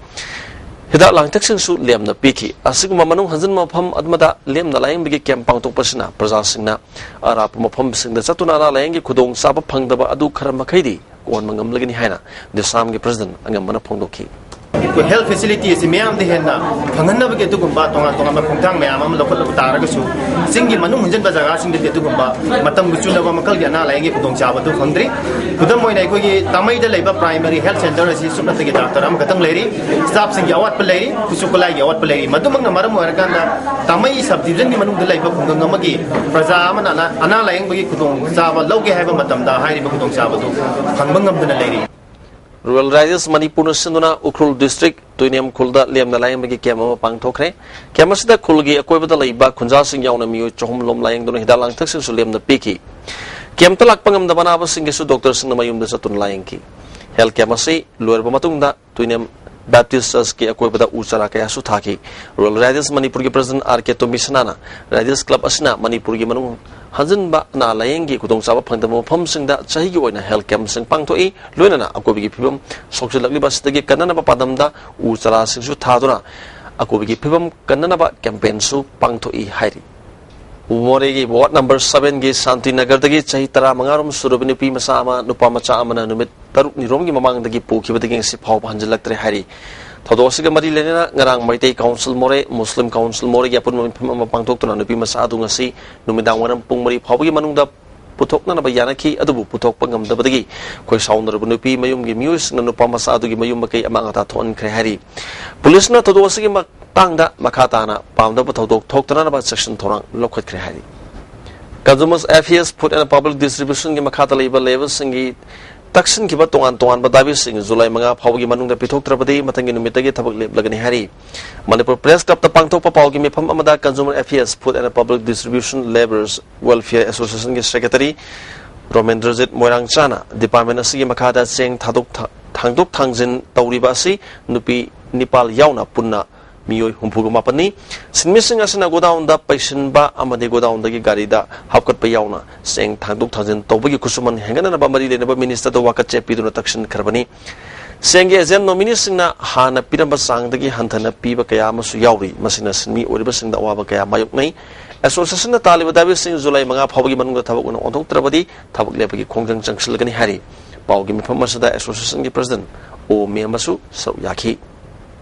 ꯍꯤꯗꯥꯛ ꯂꯥꯡꯊꯛꯁꯤꯡꯁꯨ ꯂꯦꯝꯅ ꯄꯤꯈꯤ꯫ ꯑꯁꯤꯒꯨꯝꯕ ꯃꯅꯨꯡ ꯍꯟꯖꯤꯟꯕ ꯃꯐꯝ ꯑꯃꯗ ꯂꯦꯝꯅ ꯂꯥꯌꯦꯡꯕꯒꯤ camp ꯄꯥꯡꯊꯣꯛꯄꯁꯤꯅ ꯄ꯭ꯔꯖꯥꯁꯤꯡꯅ ꯑꯔꯥꯞꯄ ꯃꯐꯝꯁꯤꯡꯗ ꯆꯠꯇꯨꯅ ꯑꯅꯥ ꯂꯥꯌꯦꯡꯒꯤ ꯈꯨꯗꯣꯡꯆꯥꯕ ꯐꯪꯗꯕ ꯑꯗꯨ ꯈꯔ ꯃꯈꯩꯗꯤ ꯀꯣꯟꯕ ꯉꯝꯂꯒꯅꯤ ꯍꯥꯏꯅ ꯗꯤꯁꯥꯝꯒꯤ president ꯑꯉꯝꯕꯅ ꯐꯣꯡꯗꯣꯛꯈꯤ꯫ ꯑꯩꯈꯣꯏ health facility ꯑꯁꯤ ꯃꯤꯌꯥꯝꯗ ꯍꯦꯟꯅ ꯐꯪꯍꯟꯅꯕꯒꯤ ꯑꯗꯨꯒꯨꯝꯕ ꯇꯣꯉꯥꯟ ꯇꯣꯉꯥꯟꯕ ꯈꯣꯡꯊꯥꯡ ꯃꯌꯥꯝ ꯑꯃ ꯂꯧꯈꯠꯂꯕ ꯇꯥꯔꯒꯁꯨ, ꯆꯤꯡꯒꯤ ꯃꯅꯨꯡ ꯍꯟꯖꯤꯟꯕ ꯖꯒꯥꯁꯤꯡꯗꯗꯤ ꯑꯗꯨꯒꯨꯝꯕ ꯃꯇꯝꯒ ꯆꯨꯅꯕ ꯃꯈꯜꯒꯤ ꯑꯅꯥ ꯂꯥꯌꯦꯡꯒꯤ ꯈꯨꯗꯣꯡꯆꯥꯕ ꯑꯗꯨ ꯐꯪꯗ꯭ꯔꯤ꯫ ꯈꯨꯗꯝ ꯑꯣꯏꯅ, ꯑꯩꯈꯣꯏꯒꯤ ꯇꯥꯃꯩꯗ ꯂꯩꯕ primary health center ꯑꯁꯤ ꯁꯨꯞꯅꯇꯒꯤ doctor ꯑꯃꯈꯛꯇꯪ ꯂꯩꯔꯤ, staffꯁꯤꯡꯒꯤ ꯑꯋꯥꯠꯄ ꯂꯩꯔꯤ, ꯈꯨꯠꯁꯨ ꯈꯨꯠꯂꯥꯏꯒꯤ ꯑꯋꯥꯠꯄ ꯂꯩꯔꯤ꯫ ꯃꯗꯨꯃꯛꯅ ꯃꯔꯝ ꯑꯣꯏꯔꯀꯥꯟꯗ ꯇꯥꯃꯩ sub divisionꯒꯤ ꯃꯅꯨꯡꯗ ꯂꯩꯕ ꯈꯨꯡꯒꯪ ꯑꯃꯒꯤ ꯄ꯭ꯔꯖꯥ ꯑꯃꯅ ꯑꯅꯥ, ꯑꯅꯥ ꯂꯥꯌꯦꯡꯕꯒꯤ ꯈꯨꯗꯣꯡꯆꯥꯕ ꯂꯧꯒꯦ ꯍꯥꯏꯕ ꯃꯇꯝꯗ ꯍꯥꯏꯔꯤꯕ ꯈꯨꯗꯣꯡꯆꯥꯕ ꯑꯗꯨ ꯐꯪꯕ ꯉꯝꯗꯅ ꯂꯩꯔꯤ꯫ Rural Riders ꯃꯅꯤꯄꯨꯔꯅ ꯁꯤꯟꯗꯨꯅ ꯎꯈ꯭ꯔꯨꯜ district ꯇꯨꯏꯅꯦꯝ ꯈꯨꯜꯗ ꯂꯦꯝꯅ ꯂꯥꯌꯦꯡꯕꯒꯤ camp ꯑꯃ ꯄꯥꯡꯊꯣꯛꯈ꯭ꯔꯦ꯫ Camp ꯑꯁꯤꯗ ꯈꯨꯜꯒꯤ ꯑꯀꯣꯏꯕꯗ ꯂꯩꯕ ꯈꯨꯟꯖꯥꯁꯤꯡ ꯌꯥꯎꯅ ꯃꯤꯑꯣꯏ ꯆꯍꯨꯝ ꯂꯣꯝ ꯂꯥꯌꯦꯡꯗꯨꯅ ꯍꯤꯗꯥꯛ ꯂꯥꯡꯊꯛꯁꯤꯡꯁꯨ ꯂꯦꯝꯅ ꯄꯤꯈꯤ꯫ Campꯇ ꯂꯥꯛꯄ ꯉꯝꯗꯕ ꯑꯅꯥꯕꯁꯤꯡꯒꯤꯁꯨ doctorꯁꯤꯡꯅ ꯃꯌꯨꯝꯗ ꯆꯠꯇꯨꯅ ꯂꯥꯌꯦꯡꯈꯤ꯫ Health camp ꯑꯁꯤ ꯂꯣꯏꯔꯕ ꯃꯇꯨꯡꯗ ꯇꯨꯏꯅꯦꯝ Baptist Churchꯀꯤ ꯑꯀꯣꯏꯕꯗ ꯎ ꯆꯥꯔꯥ ꯀꯌꯥꯁꯨ ꯊꯥꯈꯤ꯫ Rural Riders ꯃꯅꯤꯄꯨꯔꯒꯤ president ꯑꯥꯔ ꯀꯦ ꯇꯣꯝꯕꯤꯁꯅꯥꯅ Riders Club ꯑꯁꯤꯅ ꯃꯅꯤꯄꯨꯔꯒꯤ ꯃꯅꯨꯡ ꯍꯟꯖꯤꯟꯕ ꯑꯅꯥ ꯂꯥꯌꯦꯡꯒꯤ ꯈꯨꯗꯣꯡꯆꯥꯕ ꯐꯪꯗꯕ ꯃꯐꯝꯁꯤꯡꯗ ꯆꯍꯤꯒꯤ ꯑꯣꯏꯅ health campꯁꯤꯡ ꯄꯥꯡꯊꯣꯛꯏ꯫ ꯂꯣꯏꯅꯅ ꯑꯀꯣꯏꯕꯒꯤ ꯐꯤꯕꯝ ꯁꯣꯛꯆꯤꯜꯂꯛꯂꯤꯕ ꯑꯁꯤꯗꯒꯤ ꯀꯟꯅꯅꯕ ꯄꯥꯟꯗꯝꯗ ꯎ ꯆꯥꯔꯥꯁꯤꯡꯁꯨ ꯊꯥꯗꯨꯅ ꯑꯀꯣꯏꯕꯒꯤ ꯐꯤꯕꯝ ꯀꯟꯅꯅꯕ campaignꯁꯨ ꯄꯥꯡꯊꯣꯛꯏ ꯍꯥꯏꯔꯤ꯫ ꯃꯣꯔꯦꯒꯤ ward number sevenꯒꯤ ꯁꯥꯟꯇꯤꯅꯒꯔꯗꯒꯤ ꯆꯍꯤ ꯇꯔꯥꯃꯉꯥꯔꯣꯝ ꯁꯨꯔꯕ ꯅꯨꯄꯤ ꯃꯆꯥ ꯑꯃ ꯅꯨꯄꯥ ꯃꯆꯥ ꯑꯃꯅ ꯅꯨꯃꯤꯠ ꯇꯔꯨꯛꯅꯤꯔꯣꯝꯒꯤ ꯃꯃꯥꯡꯗꯒꯤ ꯄꯨꯈꯤꯕꯗꯒꯤ ꯉꯁꯤ ꯐꯥꯎꯕ ꯍꯟꯖꯤꯜꯂꯛꯇ꯭ꯔꯦ ꯍꯥꯏꯔꯤ꯫ ꯊꯧꯗꯣꯛ ꯑꯁꯤꯒ ꯃꯔꯤ ꯂꯩꯅꯅ ꯉꯔꯥꯡ ꯃꯩꯇꯩ ꯀꯥꯎꯟꯁꯤꯜ ꯃꯣꯔꯦ, ꯃꯨꯁꯂꯤꯝ ꯀꯥꯎꯟꯁꯤꯜ ꯃꯣꯔꯦꯒꯤ ꯑꯄꯨꯟꯕ ꯃꯤꯐꯝ ꯑꯃ ꯄꯥꯡꯊꯣꯛꯇꯨꯅ ꯅꯨꯄꯤ ꯃꯆꯥ ꯑꯗꯨ ꯉꯁꯤ ꯅꯨꯃꯤꯗꯥꯡ ꯋꯥꯏꯔꯝ ꯄꯨꯡ ꯃꯔꯤ ꯐꯥꯎꯕꯒꯤ ꯃꯅꯨꯡꯗ ꯄꯨꯊꯣꯛꯅꯅꯕ ꯌꯥꯅꯈꯤ꯫ ꯑꯗꯨꯕꯨ ꯄꯨꯊꯣꯛꯄ ꯉꯝꯗꯕꯗꯒꯤ ꯈꯣꯏ ꯁꯥꯎꯅꯔꯕ ꯅꯨꯄꯤ ꯃꯌꯨꯝꯒꯤ ꯃꯤꯑꯣꯏꯁꯤꯡꯅ ꯅꯨꯄꯥ ꯃꯆꯥ ꯑꯗꯨꯒꯤ ꯃꯌꯨꯝ ꯃꯀꯩ ꯑꯃꯥꯡ ꯑꯇꯥ ꯊꯣꯛꯍꯟꯈ꯭ꯔꯦ ꯍꯥꯏꯔꯤ꯫ ꯄꯨꯂꯤꯁꯅ ꯊꯧꯗꯣꯛ ꯑꯁꯤꯒꯤ ꯃꯇꯥꯡꯗ ꯃꯈꯥ ꯇꯥꯅ ꯄꯥꯝꯗꯕ ꯊꯧꯗꯣꯛ ꯊꯣꯛꯇꯅꯅꯕ ꯆꯦꯛꯁꯤꯟ ꯊꯧꯔꯥꯡ ꯂꯧꯈꯠꯈ꯭ꯔꯦ ꯍꯥꯏꯔꯤ꯫ Consumers Affairs, Food and Public Distribution ꯒꯤ ꯃꯈꯥꯗ ꯂꯩꯕ level ꯁꯤꯡꯒꯤ ꯇꯛꯁꯤꯟꯈꯤꯕ ꯇꯣꯉꯥꯟ ꯇꯣꯉꯥꯟꯕ ꯗꯥꯕꯤꯁꯤꯡ ꯖꯨꯂꯥꯏ ꯃꯉꯥ ꯐꯥꯎꯕꯒꯤ ꯃꯅꯨꯡꯗ ꯄꯤꯊꯣꯛꯇ꯭ꯔꯕꯗꯤ ꯃꯊꯪꯒꯤ ꯅꯨꯃꯤꯠꯇꯒꯤ ꯊꯕꯛ ꯂꯦꯞꯂꯒꯅꯤ ꯍꯥꯏꯔꯤ꯫ ꯃꯅꯤꯄꯨꯔ Press Club ꯇ ꯄꯥꯡꯊꯣꯛꯄ ꯄꯥꯎꯒꯤ ꯃꯤꯐꯝ ꯑꯃꯗ Consumer Affairs, Food and Public Distribution Labourers Welfare Association ꯒꯤ Secretary ꯔꯣꯃꯦꯟꯗ꯭ꯔꯖꯤꯠ ꯃꯣꯏꯔꯥꯡꯆꯥꯅ department ꯑꯁꯤꯒꯤ ꯃꯈꯥꯗ ꯆꯦꯡ ꯊꯥꯗꯣꯛ ꯊꯥ-, ꯊꯥꯡꯗꯣꯛ ꯊꯥꯡꯖꯤꯟ ꯇꯧꯔꯤꯕ ꯑꯁꯤ ꯅꯨꯄꯤ ꯅꯤꯄꯥꯜ ꯌꯥꯎꯅ ꯄꯨꯟꯅ ꯃꯤꯑꯣꯏ ꯍꯨꯝꯐꯨꯒ ꯃꯥꯄꯟꯅꯤ꯫ ꯁꯤꯟꯃꯤꯁꯤꯡ ꯑꯁꯤꯅ ꯒꯣꯗꯥꯎꯟꯗ ꯄꯩꯁꯤꯟꯕ ꯑꯃꯗꯤ ꯒꯣꯗꯥꯎꯟꯗꯒꯤ ꯒꯥꯔꯤꯗ ꯍꯥꯞꯀꯠꯄ ꯌꯥꯎꯅ ꯆꯦꯡ ꯊꯥꯡꯗꯣꯛ ꯊꯥꯡꯖꯤꯟ ꯇꯧꯕꯒꯤ ꯈꯨꯠꯁꯨꯃꯟ ꯍꯦꯟꯒꯠꯅꯅꯕ ꯃꯔꯤ ꯂꯩꯅꯕ minister ꯗ ꯋꯥꯀꯠ ꯆꯦ ꯄꯤꯗꯨꯅ ꯇꯛꯁꯤꯟꯈ꯭ꯔꯕꯅꯤ꯫ ꯆꯦꯡꯒꯤ agent ꯅꯣꯃꯤꯅꯤꯁꯤꯡꯅ ꯍꯥꯟꯅ ꯄꯤꯔꯝꯕ ꯆꯥꯡꯗꯒꯤ ꯍꯟꯊꯅ ꯄꯤꯕ ꯀꯌꯥ ꯑꯃꯁꯨ ꯌꯥꯎꯔꯤ꯫ ꯃꯁꯤꯅ ꯁꯤꯟꯃꯤ ꯑꯣꯏꯔꯤꯕꯁꯤꯡꯗ ꯑꯋꯥꯕ ꯀꯌꯥ ꯃꯥꯌꯣꯛꯅꯩ꯫ Association ꯅ ꯇꯥꯜꯂꯤꯕ ꯗꯥꯕꯤꯁꯤꯡ ꯖꯨꯂꯥꯏ ꯃꯉꯥ ꯐꯥꯎꯕꯒꯤ ꯃꯅꯨꯡꯗ ꯊꯕꯛ ꯑꯣꯏꯅ ꯑꯣꯟꯊꯣꯛꯇ꯭ꯔꯕꯗꯤ ꯊꯕꯛ ꯂꯦꯞꯄꯒꯤ ꯈꯣꯡꯖꯪ ꯆꯪꯁꯤꯜꯂꯒꯅꯤ ꯍꯥꯏꯔꯤ꯫ ꯄꯥꯎꯒꯤ ꯃꯤꯐꯝ ꯑꯁꯤꯗ association ꯒꯤ president ꯑꯣ ꯃꯦꯝꯕꯁꯨ ꯁꯔꯨꯛ ꯌꯥꯈꯤ꯫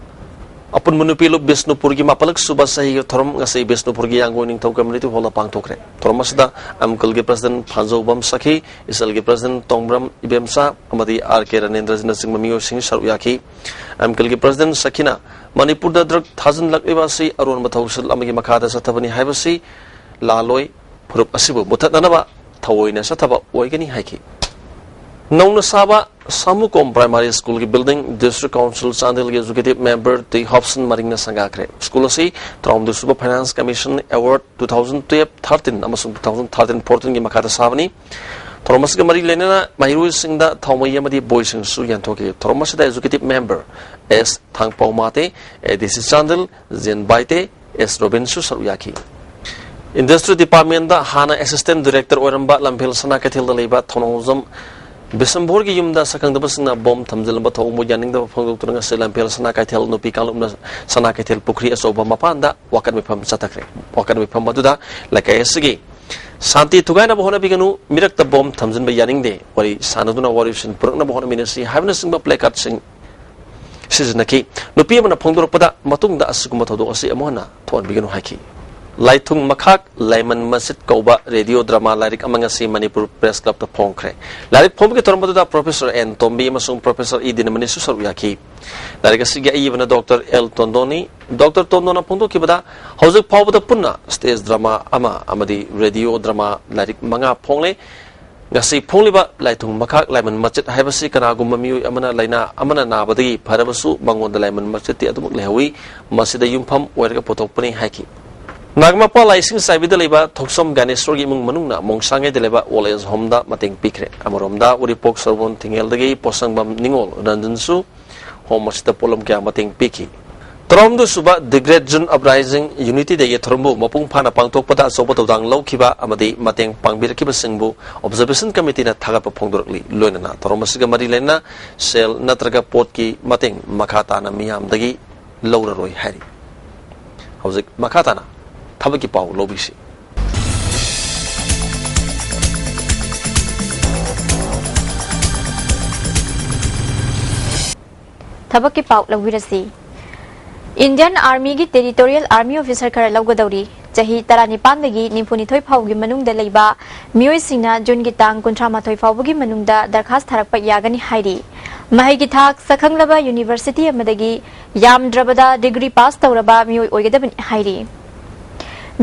ꯑꯄꯨꯟꯕ ꯅꯨꯄꯤ ꯂꯨꯞ ꯕꯤꯁꯅꯨꯄꯨꯔꯒꯤ ꯃꯥꯄꯜꯂꯛ ꯁꯨꯕ ꯆꯍꯤꯒꯤ ꯊꯧꯔꯝ ꯉꯁꯤ ꯕꯤꯁꯅꯨꯄꯨꯔꯒꯤ ꯌꯥꯡꯒꯣꯏ ꯅꯤꯡꯊꯧ community hall ꯗ ꯄꯥꯡꯊꯣꯛꯈ꯭ꯔꯦ꯫ ꯊꯧꯔꯝ ꯑꯁꯤꯗ ꯑꯝꯀꯜꯒꯤ president ꯐꯥꯟꯖꯧꯕꯝ ꯁꯈꯤ, ꯏꯆꯜꯒꯤ president ꯇꯣꯡꯕ꯭ꯔꯝ ꯏꯕꯦꯝꯆꯥ ꯑꯃꯗꯤ ꯑꯥꯔ ꯀꯦ ꯔꯥꯅꯦꯟꯗ꯭ꯔꯖꯤꯠꯅꯆꯤꯡꯕ ꯃꯤꯑꯣꯏꯁꯤꯡ ꯁꯔꯨꯛ ꯌꯥꯈꯤ꯫ ꯑꯝꯀꯜꯒꯤ president ꯁꯈꯤꯅ ꯃꯅꯤꯄꯨꯔꯗ drug ꯊꯥꯖꯤꯜꯂꯛꯂꯤꯕ ꯑꯁꯤ ꯑꯔꯣꯟꯕ ꯊꯧꯁꯤꯜ ꯑꯃꯒꯤ ꯃꯈꯥꯗ ꯆꯠꯊꯕꯅꯤ ꯍꯥꯏꯕꯁꯤ ꯂꯥꯜꯂꯣꯏ, ꯐꯨꯔꯨꯞ ꯑꯁꯤꯕꯨ ꯃꯨꯊꯠꯅꯅꯕ ꯊꯑꯣꯏꯅ ꯆꯠꯊꯕ ꯑꯣꯏꯒꯅꯤ ꯍꯥꯏꯈꯤ꯫ ꯅꯧꯅ ꯁꯥꯕ ꯁꯥꯃꯨꯀꯣꯝ Primary School ꯒꯤ building District Council ꯆꯥꯟꯗꯦꯜꯒꯤ executive member ꯇꯤ ꯍꯣꯞꯁꯟ ꯃꯔꯤꯡꯅ ꯁꯪꯒꯥꯈ꯭ꯔꯦ꯫ School ꯑꯁꯤ ꯇꯔꯥꯍꯨꯝꯗꯣꯏ ꯁꯨꯕ Finance Commission Award two thousand twelve thirteen ꯑꯃꯁꯨꯡ two thousand thirteen fourteen ꯒꯤ ꯃꯈꯥꯗ ꯁꯥꯕꯅꯤ꯫ ꯊꯧꯔꯝ ꯑꯁꯤꯒ ꯃꯔꯤ ꯂꯩꯅꯅ ꯃꯍꯩꯔꯣꯏꯁꯤꯡꯗ ꯊꯥꯎꯃꯩ ꯑꯃꯗꯤ ꯕꯣꯏꯁꯤꯡꯁꯨ ꯌꯦꯟꯊꯣꯛꯈꯤ꯫ ꯊꯧꯔꯝ ꯑꯁꯤꯗ executive member ꯑꯦꯁ ꯊꯥꯡꯄꯧ ꯃꯥꯇꯦ, ꯑꯦ ꯗꯤ ꯁꯤ ꯆꯥꯟꯗꯦꯜ ꯖꯦꯟ ꯕꯥꯏꯇꯦ, ꯑꯦꯁ ꯔꯣꯕꯤꯟꯁꯨ ꯁꯔꯨꯛ ꯌꯥꯈꯤ꯫ Industry Department ꯗ ꯍꯥꯟꯅ Assistant Director ꯑꯣꯏꯔꯝꯕ ꯂꯝꯐꯦꯜ ꯁꯅꯥ ꯀꯩꯊꯦꯜꯗ ꯂꯩꯕ ꯊꯧꯅꯥꯎꯖꯝ ꯕꯤꯁꯝꯕꯣꯔꯒꯤ ꯌꯨꯝꯗ ꯁꯛꯈꯪꯗꯕꯁꯤꯡꯅ ꯕꯣꯝ ꯊꯝꯖꯤꯜꯂꯝꯕ ꯊꯧꯑꯣꯡꯕꯨ ꯌꯥꯅꯤꯡꯗꯕ ꯐꯣꯡꯗꯣꯛꯇꯨꯅ ꯉꯁꯤ ꯂꯝꯐꯦꯜ ꯁꯅꯥ ꯀꯩꯊꯦꯜ ꯅꯨꯄꯤ ꯀꯥꯡꯂꯨꯞꯅ ꯁꯅꯥ ꯀꯩꯊꯦꯜ ꯄꯨꯈ꯭ꯔꯤ ꯑꯆꯧꯕ ꯃꯄꯥꯟꯗ ꯋꯥꯀꯠ ꯃꯤꯐꯝ ꯆꯠꯊꯈ꯭ꯔꯦ꯫ ꯋꯥꯀꯠ ꯃꯤꯐꯝ ꯑꯗꯨꯗ ꯂꯩꯀꯥꯏ ꯑꯁꯤꯒꯤ ꯁꯥꯟꯇꯤ ꯊꯨꯒꯥꯏꯅꯕ ꯍꯣꯠꯅꯕꯤꯒꯅꯨ, ꯃꯤꯔꯛꯇ ꯕꯣꯝ ꯊꯝꯖꯤꯟꯕ ꯌꯥꯅꯤꯡꯗꯦ, ꯋꯥꯔꯤ ꯁꯥꯟꯅꯗꯨꯅ ꯋꯥꯔꯤꯁꯤꯟ ꯄꯨꯔꯛꯅꯕ ꯍꯣꯠꯅꯃꯤꯟꯅꯁꯤ ꯍꯥꯏꯕꯅꯆꯤꯡꯕ placard ꯁꯤꯡ ꯁꯤꯖꯤꯟꯅꯈꯤ꯫ ꯅꯨꯄꯤ ꯑꯃꯅ ꯐꯣꯡꯗꯣꯔꯛꯄꯗ, ꯃꯇꯨꯡꯗ ꯑꯁꯤꯒꯨꯝꯕ ꯊꯧꯗꯣꯛ ꯑꯁꯤ ꯑꯃꯨꯛ ꯍꯟꯅ ꯊꯣꯛꯍꯟꯕꯤꯒꯅꯨ ꯍꯥꯏꯈꯤ꯫ ꯂꯥꯏꯊꯨꯡ ꯃꯈꯥꯛ ꯂꯥꯏꯃꯟ ꯃꯁꯖꯤꯗ ꯀꯧꯕ ꯔꯦꯗꯤꯑꯣ ꯗ꯭ꯔꯃꯥ ꯂꯥꯏꯔꯤꯛ ꯑꯃ ꯉꯁꯤ ꯃꯅꯤꯄꯨꯔ ꯄ꯭ꯔꯦꯁ ꯀ꯭ꯂꯕꯇ ꯐꯣꯡꯈ꯭ꯔꯦ꯫ ꯂꯥꯏꯔꯤꯛ ꯐꯣꯡꯕꯒꯤ ꯊꯧꯔꯝ ꯑꯗꯨꯗ ꯄ꯭ꯔꯣꯐꯦꯁꯔ ꯑꯦꯟ ꯇꯣꯝꯕꯤ ꯑꯃꯁꯨꯡ ꯄ꯭ꯔꯣꯐꯦꯁꯔ ꯏ ꯗꯤꯅꯃꯅꯤꯁꯨ ꯁꯔꯨꯛ ꯌꯥꯈꯤ꯫ ꯂꯥꯏꯔꯤꯛ ꯑꯁꯤꯒꯤ ꯑꯏꯕꯅ ꯗꯣꯛꯇꯔ ꯑꯦꯜ ꯇꯣꯟꯗꯣꯅꯤ꯫ ꯗꯣꯛꯇꯔ ꯇꯣꯟꯗꯣꯅ ꯐꯣꯡꯗꯣꯛꯈꯤꯕꯗ, ꯍꯧꯖꯤꯛ ꯐꯥꯎꯕꯗ ꯄꯨꯟꯅ ꯁ꯭ꯇꯦꯖ ꯗ꯭ꯔꯃꯥ ꯑꯃ ꯑꯃꯗꯤ ꯔꯦꯗꯤꯑꯣ ꯗ꯭ꯔꯃꯥ ꯂꯥꯏꯔꯤꯛ ꯃꯉꯥ ꯐꯣꯡꯂꯦ꯫ ꯉꯁꯤ ꯐꯣꯡꯂꯤꯕ ꯂꯥꯏꯊꯨꯡ ꯃꯈꯥꯛ ꯂꯥꯏꯃꯟ ꯃꯆꯤꯠ ꯍꯥꯏꯕꯁꯤ ꯀꯅꯥꯒꯨꯝꯕ ꯃꯤꯑꯣꯏ ꯑꯃꯅ ꯂꯥꯏꯅꯥ ꯑꯃꯅ ꯅꯥꯕꯗꯒꯤ ꯐꯔꯕꯁꯨ ꯃꯉꯣꯟꯗ ꯂꯥꯏꯃꯟ ꯃꯆꯤꯠꯇꯤ ꯑꯗꯨꯃꯛ ꯂꯩꯍꯧꯏ, ꯃꯁꯤꯗ ꯌꯨꯝꯐꯝ ꯑꯣꯏꯔꯒ ꯄꯨꯊꯣꯛꯄꯅꯤ ꯍꯥꯏꯈꯤ꯫ ꯅꯥꯒꯃꯄꯥꯜ ꯂꯥꯏꯁꯤꯡ ꯆꯥꯏꯕꯤꯗ ꯂꯩꯕ ꯊꯣꯛꯆꯣꯝ ꯒ꯭ꯌꯥꯅꯦꯁꯣꯔꯒꯤ ꯏꯃꯨꯡ ꯃꯅꯨꯡꯅ ꯃꯣꯡꯁꯥꯡꯉꯩꯗ ꯂꯩꯕ ꯑꯣꯜ ꯑꯦꯖ ꯍꯣꯝꯗ ꯃꯇꯦꯡ ꯄꯤꯈ꯭ꯔꯦ꯫ ꯑꯃꯔꯣꯝꯗ ꯎꯔꯤꯄꯣꯛ ꯁꯣꯔꯕꯣꯟ ꯊꯤꯡꯉꯦꯜꯗꯒꯤ ꯄꯣꯠꯁꯪꯕꯝ ꯅꯤꯉꯣꯜ ꯔꯟꯖꯟꯁꯨ ꯍꯣꯝ ꯑꯁꯤꯗ ꯄꯣꯠꯂꯝ ꯀꯌꯥ ꯃꯇꯦꯡ ꯄꯤꯈꯤ꯫ ꯇꯔꯥꯍꯨꯝꯗꯣꯏ ꯁꯨꯕ The Great June Uprising Unity Dayꯒꯤ ꯊꯧꯔꯝꯕꯨ ꯃꯄꯨꯡ ꯐꯥꯅ ꯄꯥꯡꯊꯣꯛꯄꯗ ꯑꯆꯧꯕ ꯊꯧꯗꯥꯡ ꯂꯧꯈꯤꯕ ꯑꯃꯗꯤ ꯃꯇꯦꯡ ꯄꯥꯡꯕꯤꯔꯛꯈꯤꯕꯁꯤꯡꯕꯨ Observation Committeeꯅ ꯊꯥꯒꯠꯄ ꯐꯣꯡꯗꯣꯔꯛꯂꯤ꯫ ꯂꯣꯏꯅꯅ ꯊꯧꯔꯝ ꯑꯁꯤꯒ ꯃꯔꯤ ꯂꯩꯅꯅ ꯁꯦꯜ ꯅꯠꯇ꯭ꯔꯒ ꯄꯣꯠꯀꯤ ꯃꯇꯦꯡ ꯃꯈꯥ ꯇꯥꯅ ꯃꯤꯌꯥꯝꯗꯒꯤ ꯂꯧꯔꯔꯣꯏ ꯍꯥꯏꯔꯤ꯫ ꯍꯧꯖꯤꯛ ꯃꯈꯥ ꯇꯥꯅ ꯊꯕꯛꯀꯤ ꯄꯥꯎ ꯂꯧꯕꯤꯁꯤ꯫ ꯊꯕꯛꯀꯤ ꯄꯥꯎ ꯂꯧꯕꯤꯔꯁꯤ꯫ Indian Armyꯒꯤ Territorial Army Officer ꯈꯔ ꯂꯧꯒꯗꯧꯔꯤ꯫ ꯆꯍꯤ ꯇꯔꯥꯅꯤꯄꯥꯟꯗꯒꯤ ꯅꯤꯐꯨꯅꯤꯊꯣꯏ ꯐꯥꯎꯒꯤ ꯃꯅꯨꯡꯗ ꯂꯩꯕ ꯃꯤꯑꯣꯏꯁꯤꯡꯅ ꯖꯨꯟꯒꯤ ꯇꯥꯡ ꯀꯨꯟꯊ꯭ꯔꯥ ꯃꯥꯊꯣꯏ ꯐꯥꯎꯕꯒꯤ ꯃꯅꯨꯡꯗ ꯗꯔꯈꯥꯁ ꯊꯥꯔꯛꯄ ꯌꯥꯒꯅꯤ ꯍꯥꯏꯔꯤ꯫ ꯃꯍꯩꯒꯤ ꯊꯥꯛ ꯁꯛꯈꯪꯂꯕ ꯌꯨꯅꯤꯚꯔꯁꯤꯇꯤ ꯑꯃꯗꯒꯤ ꯌꯥꯝꯗ꯭ꯔꯕꯗ ꯗꯤꯒ꯭ꯔꯤ ꯄꯥꯁ ꯇꯧꯔꯕ ꯃꯤꯑꯣꯏ ꯑꯣꯏꯒꯗꯕꯅꯤ ꯍꯥꯏꯔꯤ꯫